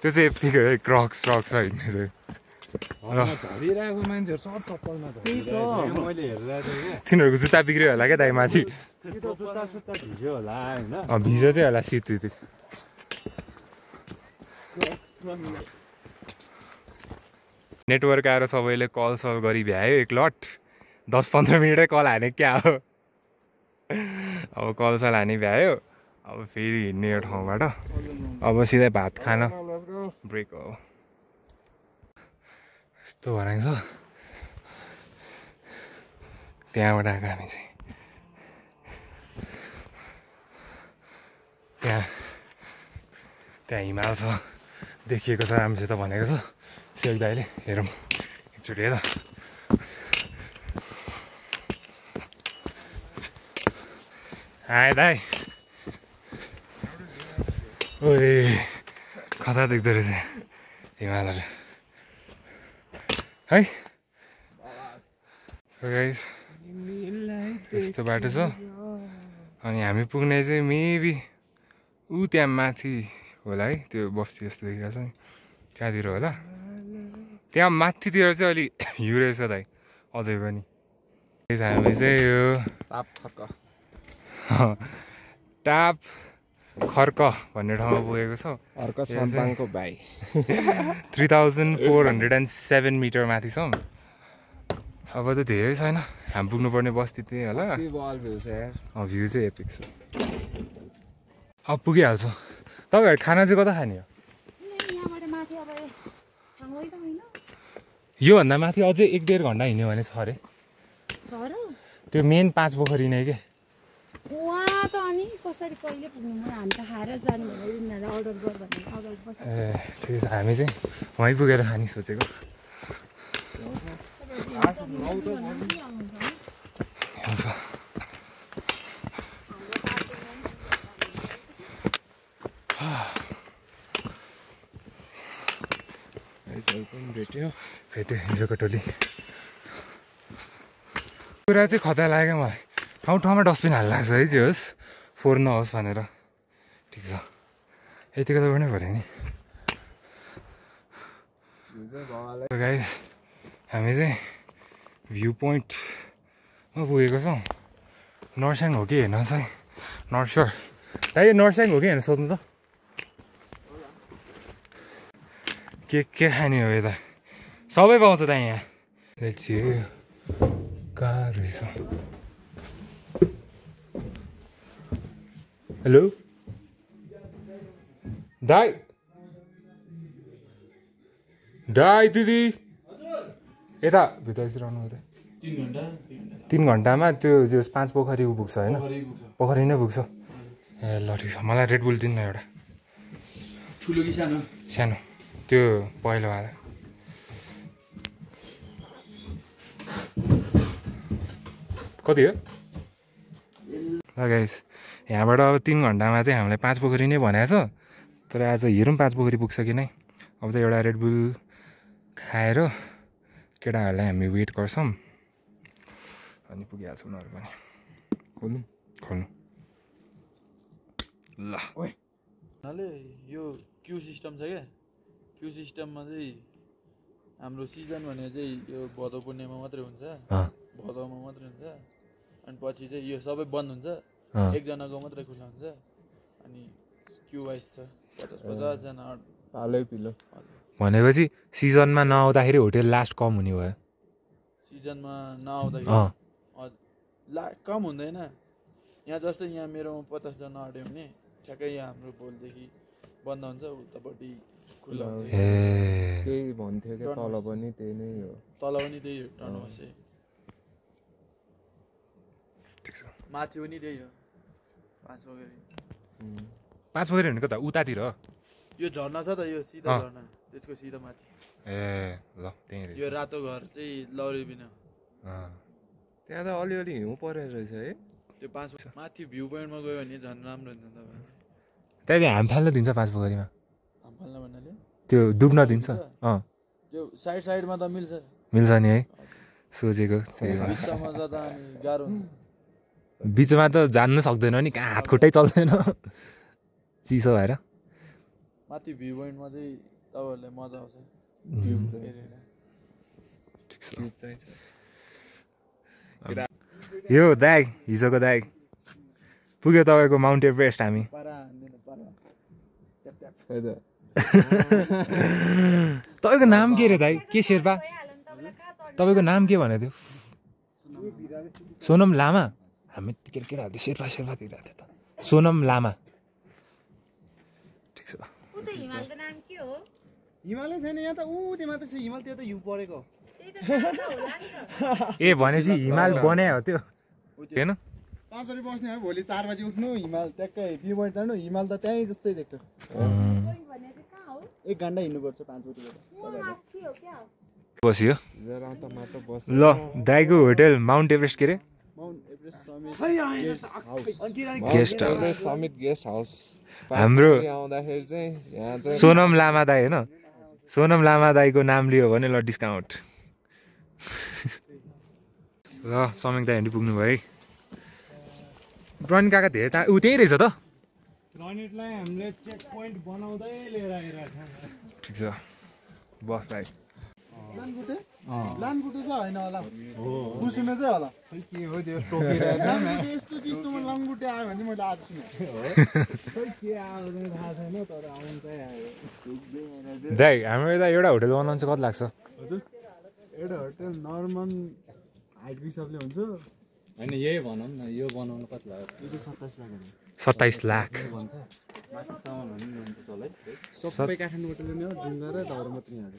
त्यो चाहिँ स्निकर है क्रक्स होइन चाहिँ झरिरहेको मान्छेहरू सब चप्पलमा मैले हेरिरहेको तिनीहरूको जुत्ता बिग्रियो होला क्या दाइ माथि भिज्यो होला होइन भिजो चाहिँ होला शीत नेटवर्क आएर सबैले कल सल गरी भ्यायो एक लट 10-15 मिनटै कल हाने क्या हो अब कल सल हाने भ्यायो अब फेरि हिँड्ने यो ठाउँबाट अब सिधै भात खान ब्रेक हो यस्तो भनाइ छ त्यहाँबाट आएको हामी चाहिँ त्यहाँ हिमाल छ देखिएको छ राम्रोसित भनेको छ सेक दाइले हेरौँ एकचोटि हेर हाय दाइ ओए कता देख्दो रहेछ हिमालहरू है यस्तो बाटो छ अनि हामी पुग्ने चाहिँ मेबी ऊ त्यहाँ माथि होला है त्यो बस्ती जस्तो देखिरहेको छ नि त्यहाँतिर होला त्यहाँ माथितिर चाहिँ अलि हिउँ रहेछ दाइ अझै पनि हामी चाहिँ यो टाप खर्क भन्ने ठाउँमा पुगेको छ अर्क सम्पाङको भाइ 3407 मिटर माथि छौँ अब त धेरै छैन हामी पुग्नुपर्ने बस्ती त्यही होला भ्यू चाहिँ एपिक छ अब पुगिहाल्छ तपाईँहरू खाना चाहिँ कता खाने हो योभन्दा माथि अझै 1-1.5 घन्टा हिँड्यो भने छ अरे त्यो मेन 5 पोखरी नै के ए ठिकै छ हामी चाहिँ वहीँ पुगेर खाने सोचेको भेट्यो हिजोको टोली कुरा चाहिँ खतरा लाग्यो मलाई ठाउँ ठाउँमा डस्टबिन हाल्नु लाग्छ है जे होस् फोहोर नहोस् भनेर ठिक छ यतिको त गर्नै पऱ्यो नि गाइस हामी चाहिँ भ्यू पोइन्टमा पुगेको छौँ नर्स्याङ हो कि हेर्न चाहिँ नट स्योर दाइ नर्स्याङ हो कि हेर्न सोध्नु त के खाने हो यता सबै पाउँछ त यहाँ कहाँ रहेछ हेलो दाइ दिदी यता भित्र रहनु अरे 3 घन्टामा त्यो 5 पोखरी पुग्छ होइन पोखरी नै पुग्छ ए ल ठिक छ मलाई रेड बुल दिनु न एउटा ठुलो कि सानो सानो त्यो पहिलोवाला कति हो ल गाइस यहाँबाट अब 3 घन्टामा चाहिँ हामीलाई 5 पोखरी नै भनेको छ तर आज हेरौँ 5 पोखरी पुग्छ कि नै अब चाहिँ एउटा रेड बुल खाएर केटाहरूलाई हामी वेट गर्छौँ अनि पुगिहाल्छ उनीहरू पनि खोल्नु ल यो क्यु सिस्टम छ क्या क्यु सिस्टममा चाहिँ हाम्रो सिजन भने चाहिँ यो भदौ पूर्णिमा मात्रै हुन्छ भदौमा मात्रै हुन्छ अनि पछि चाहिँ यो सबै बन्द हुन्छ एकजनाको मात्रै खुल्ला हुन्छ अनि क्यु वाइज छ 50-50 जना पालै पिलो भनेपछि सिजनमा नआउँदाखेरि होटेल लास्ट कम हुने भयो सिजनमा नआउँदाखेरि कम हुँदैन यहाँ जस्तै यहाँ मेरोमा 50 जना आँट्यो भने ठ्याक्कै यहाँ हाम्रो भोलिदेखि बन्द हुन्छ उतापट्टि खुल्ला हुन्छ त्यही भन्थ्यो क्या तल पनि त्यही नै हो तल पनि त्यही हो टर्नोभर माथि पनि त्यही हो 5 पोखरी 5 पोखरी भनेको त उतातिर यो झर्ना छ त यो सिधा झर्ना त्यसको सिधा माथि ए ल त्यही यो रातो घर चाहिँ लौरी बिना त्यहाँ त अलिअलि हिउँ परेर रहेछ है त्यो 5 माथि भ्यू पोइन्टमा गयो भने झन् राम्रो हुन्छ तपाईँ त्यहाँदेखि हामफाल दिन्छ 5 पोखरीमा खोल्न भन्नाले त्यो डुब्न दिन्छ त्यो साइडमा त मिल्छ नि है सोचेको बिचमा जाँदा अनि गाह्रो हुन्छ बिचमा त जान्न सक्दैन नि कहाँ हात खुट्टै चल्दैन चिसो भएर माथि भ्यू पोइन्टमा चाहिँ तपाईँहरूलाई मजा आउँछ यो दाइ हिजोको दाइ पुग्यो तपाईँको माउन्ट एभरेस्ट हामी तपाईँको नाम के रे दाइ के शेर्पा तपाईँको नाम के भनेको थियो सोनम लामा हामी केटाहरू शेर्पा तिरेको थियो त सोनम लामा ठिक छ हिमालय छैन यहाँ त त्यो मात्र छ हिमाल त्यो त हिउँ परेको ए भनेपछि हिमाल बनायो त्यो होइन 5 बजे बस्ने हो भोलि 4 बजे उठ्नु हिमाल ट्याक्कै भ्यू पोइन्ट जानु हिमाल त त्यहीँ जस्तै देख्छ 1 घन्टा हिँड्नुपर्छ 5 बजेबाट बस्यो ल दाइको होटल माउन्ट एभरेस्ट के रे गेस्ट हाउस हाम्रो सोनम लामा दाई होइन सोनम लामा दाईको नाम लियो भने ल डिस्काउन्ट ल समीक दाई हामी पुग्नु भयो है प्रनित काका धेरै ऊ त्यही रहेछ त प्रनितलाई हामीले चेक पोइन्ट बनाउँदै लिएर आइरहेको छ ठिक छ बस भाइ लानगुटे चाहिँ होइन होला बुसुने चाहिँ होला के हो त्यो टोकेर यस्तो चिजमा लानगुटे आयो भने मैले आज सुने के आउँदैन थाहा छैन तर आउनु चाहिँ आयो दाइ हाम्रो यता एउटा होटल बनाउनु चाहिँ कति लाग्छ हजुर एउटा होटल नर्मल हाइटको हिसाबले हुन्छ होइन यही भनौँ न यो बनाउनु कति लाग्यो यो चाहिँ 27 लाख भन्छ मासु सामान भन्नु चल है सबै काठमाडौँबाट ल्याउने हो ढुङ्गा र ढाउरो मात्रै यहाँ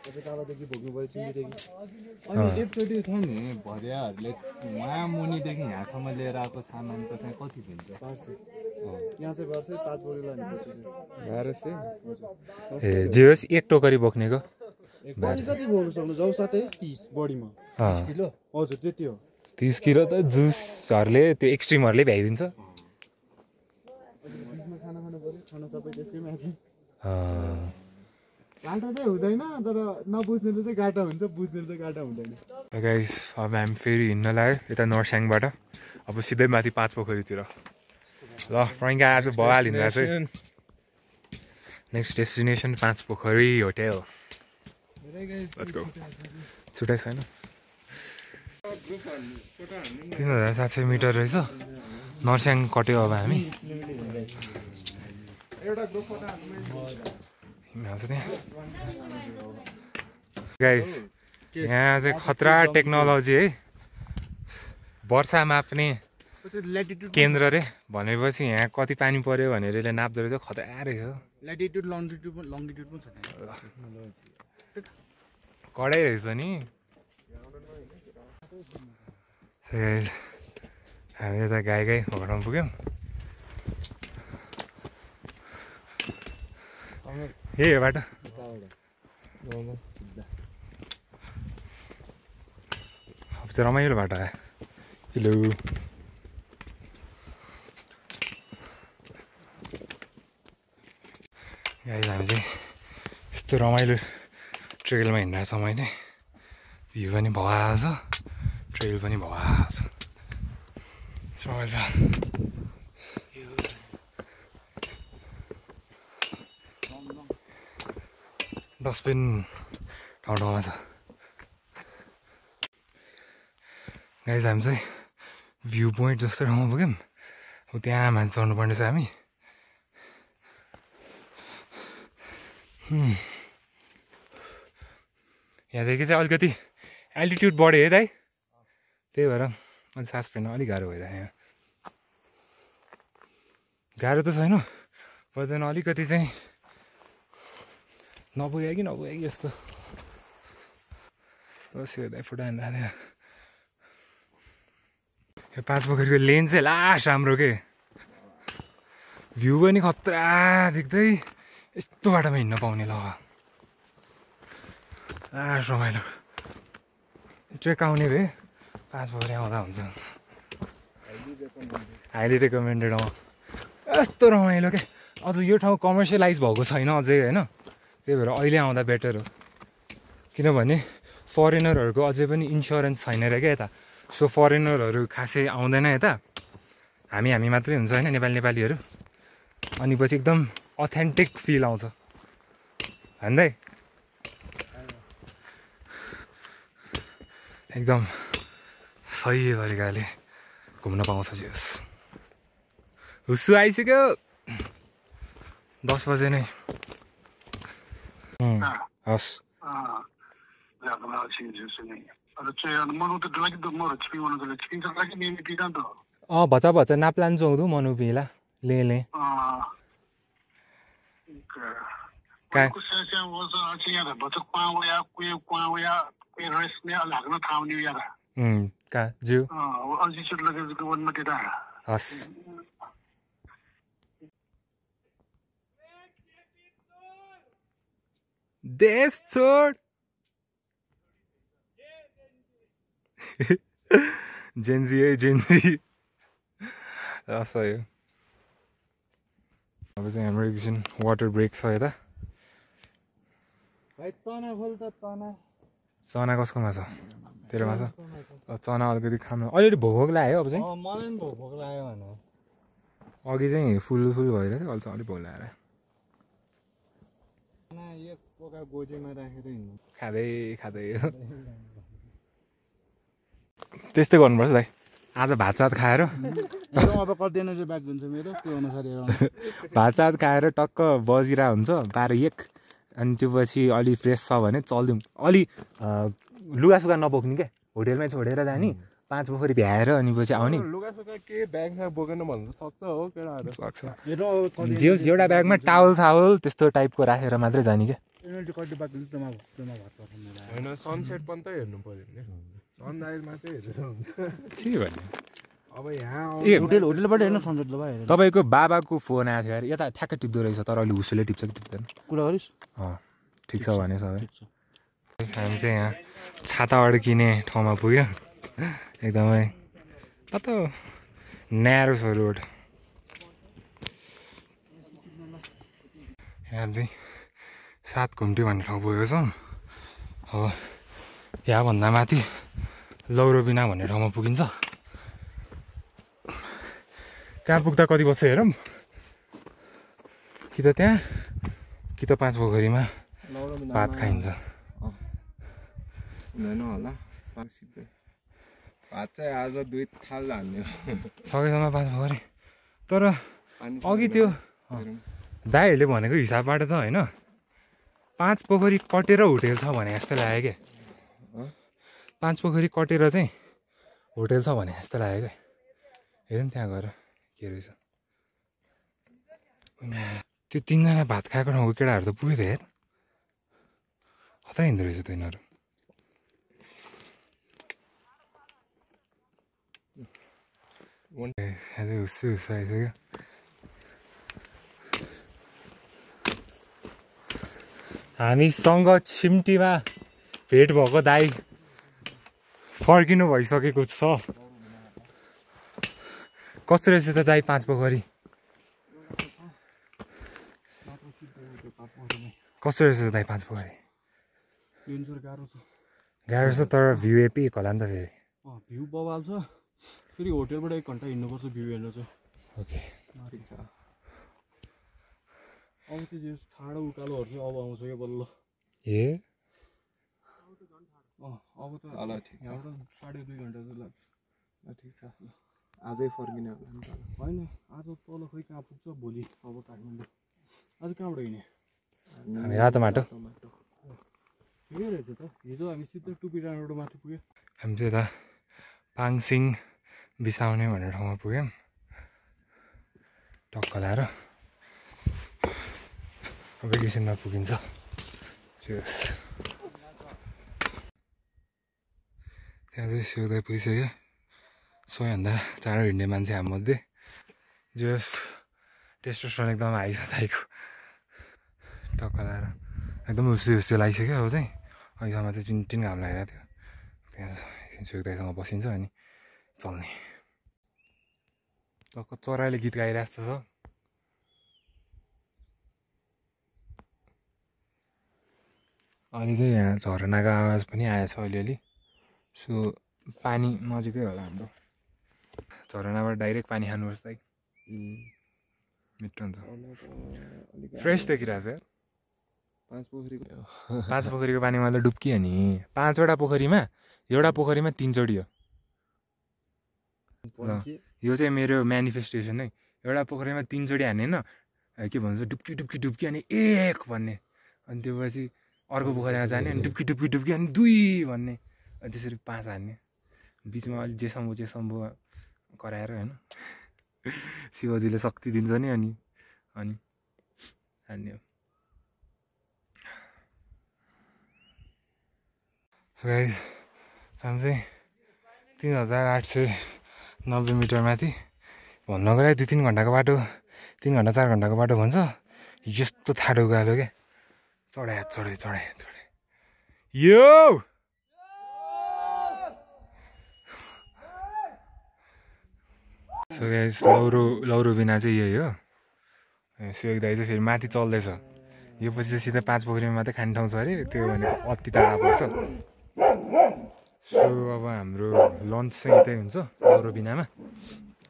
तलदेखि भोग्नु पऱ्यो सिँढीदेखि अनि एकचोटि थियो नि भरियाहरूले वहाँ मुनिदेखि यहाँसम्म लिएर आएको सामानको चाहिँ कति दिन्छ यहाँ चाहिँ वर्षै 5 बोरी लानुपर्छ 1200 ए जे होस् एक टोकरी बोक्नेको बढी कति बोक्नु सक्नु जाउ 27-30 बढीमा 30 किलो हजुर त्यति हो 30 किलो त जुसहरूले त्यो एक्सट्रिमहरूले भ्याइदिन्छ बिचमा खाना खानु पऱ्यो खाना सबै त्यसकै माथि गाटा चाहिँ हुँदैन तर नबुझ्नेले चाहिँ गाटा हुन्छ बुझ्नेले चाहिँ गाटा हुँदैन गाइस अब हामी फेरि हिँड्न लाग्यो यता नर्स्याङबाट अब सिधै माथि 5 पोखरीतिर ल प्रनिका आज भइहाल हिँड्दा चाहिँ नेक्स्ट डेस्टिनेसन 5 पोखरी होटेल लेट्स गो छुट्टै छैन 3700 मिटर रहेछ नर्स्याङ कट्यो अब हामी गाइस यहाँ चाहिँ खतरा टेक्नोलोजी है वर्षा माप्ने केन्द्र रे भनेपछि यहाँ कति पानी पर्यो भनेर यसले नाप्दो रहेछ खतरा रहेछ ल्याटिट्युड लङ्गिट्युड पनि छ कडै रहेछ नि हामी यता गाई घरमा पुग्यौँ यही हो बाटो अब चाहिँ रमाइलो बाटो आयो हेलो गाइस हामी चाहिँ यस्तो रमाइलो ट्रेलमा हिँड्दा समय नै भ्यू पनि भइहाल्छ ट्रेल पनि भइहाल्छ रमाइलो छ डस्टबिन ठाउँ ठाउँमा छ गाइस हामी चाहिँ भ्यू पोइन्ट जस्तो ठाउँमा पुग्यौँ अब त्यहाँ माथि चढ्नुपर्ने छ हामी यहाँदेखि चाहिँ अलिकति एल्टिट्युड बढ्यो है दाइ त्यही भएर अलिक सास फेर्न अलिक गाह्रो भइरहेको यहाँ गाह्रो त छैन पर्दैन अलिकति चाहिँ नपुग्यो कि यस्तो बस्यो दाइ फोटो हान्दा यो 5 पोखरीको लेन चाहिँ लास्ट राम्रो के भ्यू पनि खतरा देख्दै यस्तो बाटोमा हिँड्न पाउने ल लास्ट रमाइलो ट्रेक आउने भए 5 पोखरी आउँदा हुन्छ हाइली रेकमेन्डेड यस्तो रमाइलो के अझ यो ठाउँ कमर्सियलाइज भएको छैन अझै होइन, त्यही भएर अहिले आउँदा बेटर हो। किनभने फरेनरहरूको अझै पनि इन्सुरेन्स छैन अरे क्या यता, सो फरेनरहरू खासै आउँदैन यता, हामी मात्रै हुन्छ होइन नेपालीहरू। अनि पछि एकदम अथेन्टिक फिल आउँछ भन्दै एकदम सही तरिकाले घुम्न पाउँछ। जेस हुस्सु आइसक्यो 10 बजे नै। हस् भचा नाप्लान चौधु मनु पिला ले का ज्यू हस् देश छोड जेन्जी है जेन्जी सही हो। अब चाहिँ हाम्रो एकछिन वाटर ब्रेक छ यता। चना कसकोमा छ? तेरोमा छ? चना अलिकति खानु अलिअलि भोक लाग्यो अब चाहिँ। मलाई पनि भोक लाग्यो भने अघि चाहिँ फुल भइरहेको थियो, अहिले चाहिँ अलिक भोक लागेर खाँदै त्यस्तै गर्नुपर्छ दाइ। आज भातसात खाएर अब कति एनर्जी ब्याक हुन्छ मेरो त्यो अनुसार भातसात खाएर टक्क बजिरा हुन्छ 12-1 अनि त्यो पछि अलि फ्रेस छ भने चल्दिउँ। अलि लुगासुगा नबोक्ने क्या, होटेलमै छोडेर जाने 5 पोखरी भ्याएर अनि पछि आउने। लुगासुगा के ब्यागमा बोकेन भन्नु सक्छ हो केटाहरू सक्छ जे एउटा ब्यागमा टावल सावल त्यस्तो टाइपको राखेर मात्रै जाने क्या। होइन सनसेट पनि त हेर्नु पर्यो नि, सनराइज मात्रै हेरेर हुन्छ ठिक भन्यो। अब यहाँ होटेलबाट हेर्नु सनसेट ल भाइ। तपाईँको बाबाको फोन आएको थियो अरे, यता ठ्याक्कै टिप्दो रहेछ तर अलि हुसुले टिप्छ कि टिप्दैन कुरा गरिस्। ठिक छ भने सबै। हामी चाहिँ यहाँ छाता अड्किने ठाउँमा पुग्यो, एकदमै कता न्यारो छ रोड। यहाँ चाहिँ 7 घुम्टी भन्ने ठाउँ पुगेको छौँ। अब यहाँभन्दा माथि लौरोबिना भन्ने ठाउँमा पुगिन्छ। त्यहाँ पुग्दा कति बज्छ हेरौँ, कि त त्यहाँ कि त 5 पोखरीमा भात खाइन्छ। हुँदैन होला सिधै भात चाहिँ आज 2 थाल हान्ने सकेसम्म 5 पोखरी। तर अघि त्यो दाइहरूले भनेको हिसाबबाट त होइन 5 पोखरी कटेर होटेल छ भने जस्तो लाग्यो क्या। 5 पोखरी कटेर चाहिँ होटेल छ भने जस्तो लाग्यो क्या। हेरौँ त्यहाँ गएर के रहेछ। त्यो 3जना भात खाएको ठाउँको केटाहरू त पुग्यो त हेर, खतरा हिँड्दो रहेछ त यिनीहरू। हुस्सु आइसक्यो। हामीसँग छिम्टीमा भेट भएको दाइ फर्किनु भइसकेको छ। कस्तो रहेछ त दाइ 5 पोखरी? कस्तो रहेछ त दाइ 5 पोखरी? गाह्रो छ तर भ्यू एपिक होला नि त फेरि। भ्यू बवाल छ, फेरि होटेलबाट 1 घन्टा हिँड्नुपर्छ भ्यू हेर्नु चाहिँ। ओके ठिक छ। अब चाहिँ ठाडो उकालोहरू चाहिँ अब आउँछ क्या बल्ल। ए अब त ल ठिक छ, 2.5 घन्टा चाहिँ लाग्छ। ठिक छ आजै फर्किने होला नि त। होइन आज तल खोइ कहाँ पुग्छ भोलि। अब काठमाडौँ आज कहाँबाट हिँड्ने? हामी रातो माटो ठिकै रहेछ त। हिजो हामी सिधै टुपिडाँडा रोड माथि पुग्यो। हामी चाहिँ यता पाङसिङ बिसाउने भन्ने ठाउँमा पुग्यौँ। टक्क लाएर अब एकैछिनमा पुगिन्छ। त्यहाँ चाहिँ सिउँदै पुगिसक्यो। सबैभन्दा चाँडो हिँड्ने मान्छे हामीमध्ये जस टेस्टोस्टेरोन एकदम हाई छ दाइको। टक्क लाएर एकदम हुस्सु लागिसक्यो। अब चाहिँ अहिलेसम्म चाहिँ चिन्टिन घाम लागिरहेको थियो। त्यहाँ एकछिन सुक्दाइसँग बसिन्छ अनि चल्ने। टक्क चराले गीत गाइरहेको जस्तो छ। अहिले चाहिँ यहाँ झरनाको आवाज पनि आएछ अलिअलि सो पानी नजिकै होला हाम्रो झरनाबाट डाइरेक्ट पानी खानुपर्छ है मिठो हुन्छ फ्रेस देखिरहेको छ पाँच पोखरीको पानीमा त डुब्कियो नि 5वटा पोखरीमा एउटा पोखरीमा 3 चोटि हो यो चाहिँ मेरो म्यानिफेस्टेसन है एउटा पोखरीमा 3 चोटि हान्ने होइन के भन्छ डुब्की डुब्की डुब्की अनि 1 भन्ने अनि त्यो पछि अर्को पोखरीमा जाने अनि डुब्की डुब्की डुब्की अनि 2 भन्ने अनि त्यसरी 5 हान्ने बिचमा अलि जेसम्बो कराएर होइन शिवजीले शक्ति दिन्छ नि अनि हान्ने हो गाइस हामी चाहिँ 3890 मिटर माथि भन्नको लागि 2-3 घन्टाको बाटो 3 घन्टा 4 घन्टाको बाटो भन्छ यस्तो थाडो गालो क्या चढाए यो सो गाइस लौरो बिना चाहिँ यही हो सुयोग दाइ चाहिँ फेरि माथि चल्दैछ यो पछि चाहिँ सिधै 5 पोखरीमा मात्रै खाने ठाउँ छ अरे त्यो भनेको अति टाढा पर्छ सो अब हाम्रो लन्च चाहिँ यतै हुन्छ लौरो बिनामा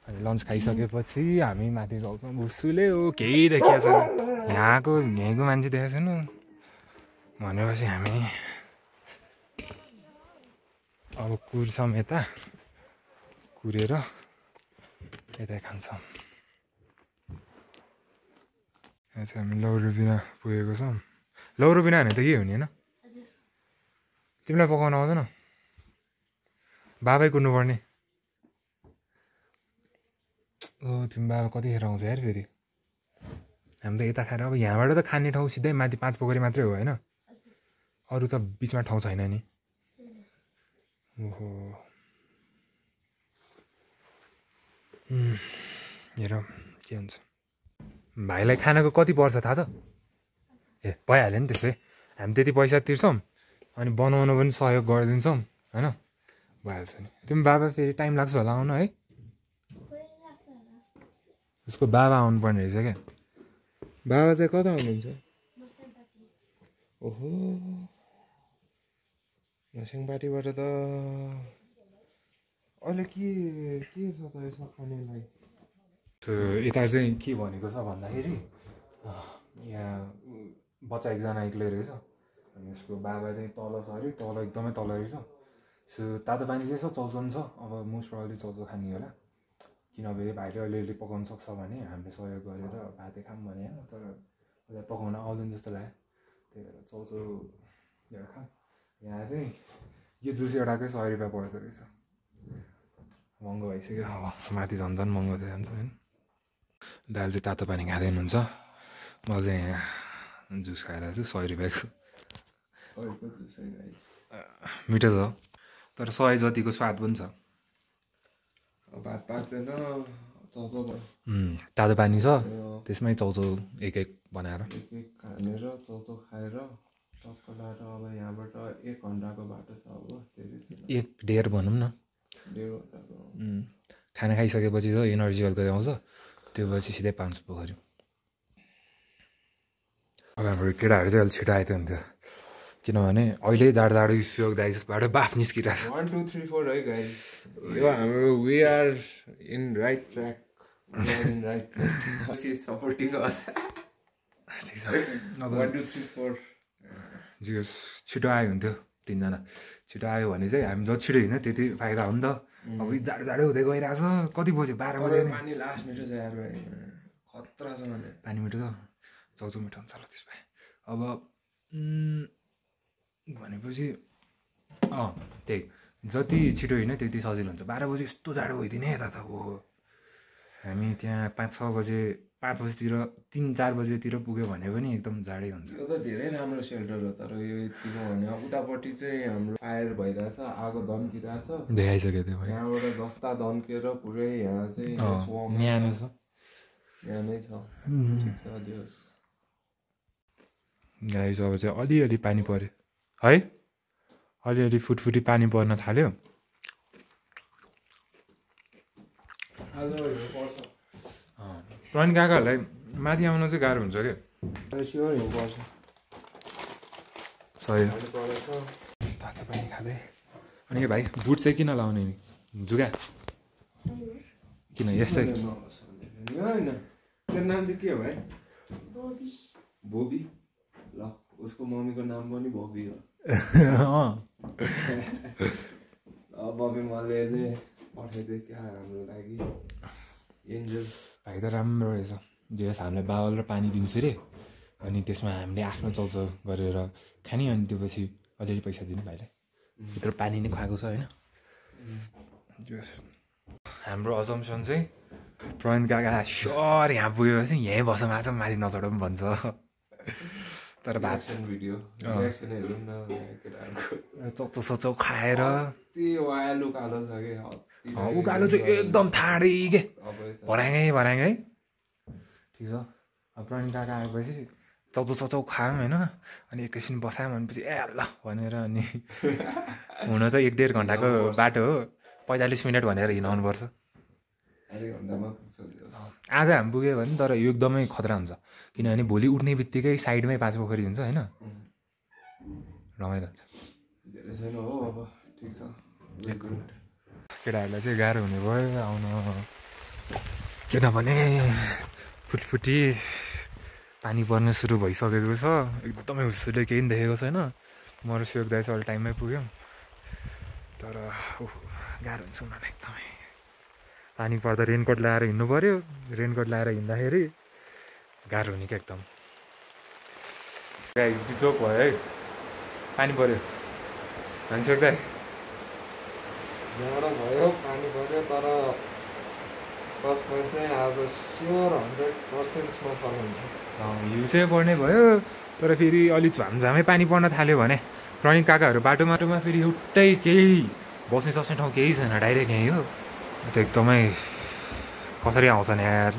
अनि लन्च खाइसकेपछि हामी माथि चल्छौँ भुसुले हो केही देखिएको छैन यहाँको मान्छे देखाएको छैन भनेपछि हामी अब कुर्छौँ यता कुरेर यतै खान्छौँ यहाँ चाहिँ हामी लौरो बिना पुगेको छौँ लौरो बिना भने त के हुने होइन तिमीलाई पकाउन आउँदैन बाबै कुर्नुपर्ने तिमी बाबा कतिखेर आउँछ यार फेरि हामी त यता खाएर अब यहाँबाट त खाने ठाउँ सिधै माथि 5 पोखरी मात्रै हो होइन अरू त बिचमा ठाउँ छैन नि ओहो हेरौँ के हुन्छ भाइलाई खानाको कति पर्छ थाहा छ ए भइहाल्यो नि त्यसै हामी त्यति पैसा तिर्छौँ अनि बनाउनु पनि सहयोग गरिदिन्छौँ होइन भइहाल्छ नि तिमी बाबा फेरि टाइम लाग्छ होला आउनु है उसको बाबा आउनुपर्ने रहेछ क्या बाबा चाहिँ कता हुनुहुन्छ ओहो नसिङपाटीबाट त अहिले के छ त यसो खानेलाई यता चाहिँ के भनेको छ भन्दाखेरि यहाँ बच्चा एकजना एक्लै रहेछ अनि उसको बाबा चाहिँ तल छ अरे तल एकदमै तल रहेछ सो तातो पानी चाहिँ यसो चौचो छ अब मोस्ट प्रब्लली चौचो खाने होला किनभने भाइले अलिअलि पकाउन सक्छ भने हामीले सहयोग गरेर भातै खाऊँ भने तर उसलाई पकाउन आउँदैन जस्तो लाग्यो त्यही भएर चौचो एउटा खाऊँ यहाँ चाहिँ यो जुस एउटाकै 100 रुपियाँ पर्दो रहेछ महँगो भइसक्यो अब माथि झन् महँगो जान्छ होइन दाल चाहिँ तातो पानी खाँदै हुनुहुन्छ म चाहिँ यहाँ जुस खाएर छु 100 रुपियाँको मिठो छ तर 100 जतिको स्वाद पनि छ भात पाक्दैन चौचो तातो पानी छ त्यसमै चौचो एक बनाएर खानेर चौचो खाएर टक्क लाएर अब यहाँबाट 1 घन्टाको बाटो छ अब 1.5 भनौँ न 1.5 घन्टाको खाना खाइसकेपछि त एनर्जी अलिकति आउँछ त्यो पछि सिधै 5 पोखरी अब हाम्रो केटाहरू चाहिँ अलिक छिटो आइदियो हुन्थ्यो किनभने अहिले जाडो सुयोग दाइबाट बाफ निस्किरहेको छ 1 2 3 4 है गाइस यो हाम्रो we are in right track in right track see supporting us ठिक छ अब 1 2 3 4 जियोस् छिटो आयो हुन्थ्यो 3 जना छिटो आयो भने चाहिँ हामी जति छिटो हिँड्यो त्यति फाइदा हो नि त अब जाडो हुँदै गइरहेछ कति बज्यो 12 बजे पानी लास्ट मिठो छ यार भाइ खतरा छ भने पानी मिठो छ चौचो मिठो हुन्छ होला त्यसमा अब भनेपछि त्यही जति छिटो हिँड्यो त्यति सजिलो हुन्छ 12 बजे यस्तो जाडो भइदिने यता त ओहो हामी त्यहाँ 5-6 बजे 5 बजीतिर 3-4 बजेतिर पुग्यो भने पनि एकदम जाडै हुन्छ यो त धेरै राम्रो सेल्टर हो तर यो यतिको भने उतापट्टि चाहिँ हाम्रो फायर भइरहेछ आगो दन्किरहेछ देखाइसक्यो त्यो पनि यहाँबाट जस्ता दन्केर पुरै यहाँ चाहिँ न्यानो छ यहाँ नै छ ठिक छ हजुर गाइस अब चाहिँ अलिअलि पानी पर्यो है अलिअलि फुटफुटी पानी पर्न थाल्यो प्रवीण काकाहरूलाई माथि आउन चाहिँ गाह्रो हुन्छ क्या सही तातो पानी खाँदै अनि भाइ बुट चाहिँ किन लाउने नि जुगा किन यसै होइन तेरो नाम चाहिँ के हो भाइ बोबी ल उसको मम्मीको नाम पनि बबी हो बबी मले चाहिँ पठाइदियो क्या हाम्रो लागि एन्जल भाइ त राम्रो रहेछ जेस हामीलाई बाबल र पानी दिन्छु रे अनि त्यसमा हामीले आफ्नो चौचौ गरेर खाने अनि त्यो पछि अलिअलि पैसा दिनु भाइलाई भित्र पानी नै खुवाएको छ होइन हाम्रो अजम्सन चाहिँ प्रवीण काका स्योर यहाँ पुगेपछि यहीँ बस माछा माथि नचढाउँ पनि भन्छ तर भात भिडियो रियाक्सनहरू न केटाहरूको चौचौ सचौ खाएर त्यो आलु कालो छ कि उकालो चाहिँ एकदम ठाडै के भराङ्गै ठिक छ अब प्रवीण काका आएपछि चौचौ सचौ खायौँ होइन अनि एकैछिन बसायौँ भनेपछि ए ल भनेर अनि हुन त 1.5 घन्टाको बाटो हो 45 मिनट भनेर हिँडाउनुपर्छ आज हामी पुग्यो भने तर यो एकदमै खतरा हुन्छ किनभने भोलि उठ्ने बित्तिकै साइडमै 5 पोखरी हुन्छ होइन रमाइलो हुन्छ धेरै छैन हो अब ठिक छ केटाहरूलाई चाहिँ गाह्रो हुने भयो आउन किनभने फुटफुटी पानी पर्न सुरु भइसकेको छ एकदमै हुस्सुले केही पनि देखेको छैन म र सुयोग दाइ चाहिँ अहिले टाइममै पुग्यौँ तर गाह्रो हुन्छ उनीहरूलाई एकदमै पानी पर्दा रेनकोट लगाएर हिँड्नु पऱ्यो रेनकोट लगाएर हिँड्दाखेरि गाह्रो हुने क्या एकदम गाइस बिचोक भयो है पानी पर्यो सुयोग दाइ जाडो भयो पानी पर्यो तर चाहिँ आज स्योर 100% स्नोफल हुन्छ हिउँ चाहिँ पर्ने भयो तर फेरि अलिक झामझामै पानी पर्न थाल्यो भने प्रवीण काकाहरू बाटोमा फेरि एउटै केही बस्ने सस्ने ठाउँ केही छैन डाइरेक्ट यहीँ हो त्यो एकदमै कसरी आउँछ नि यार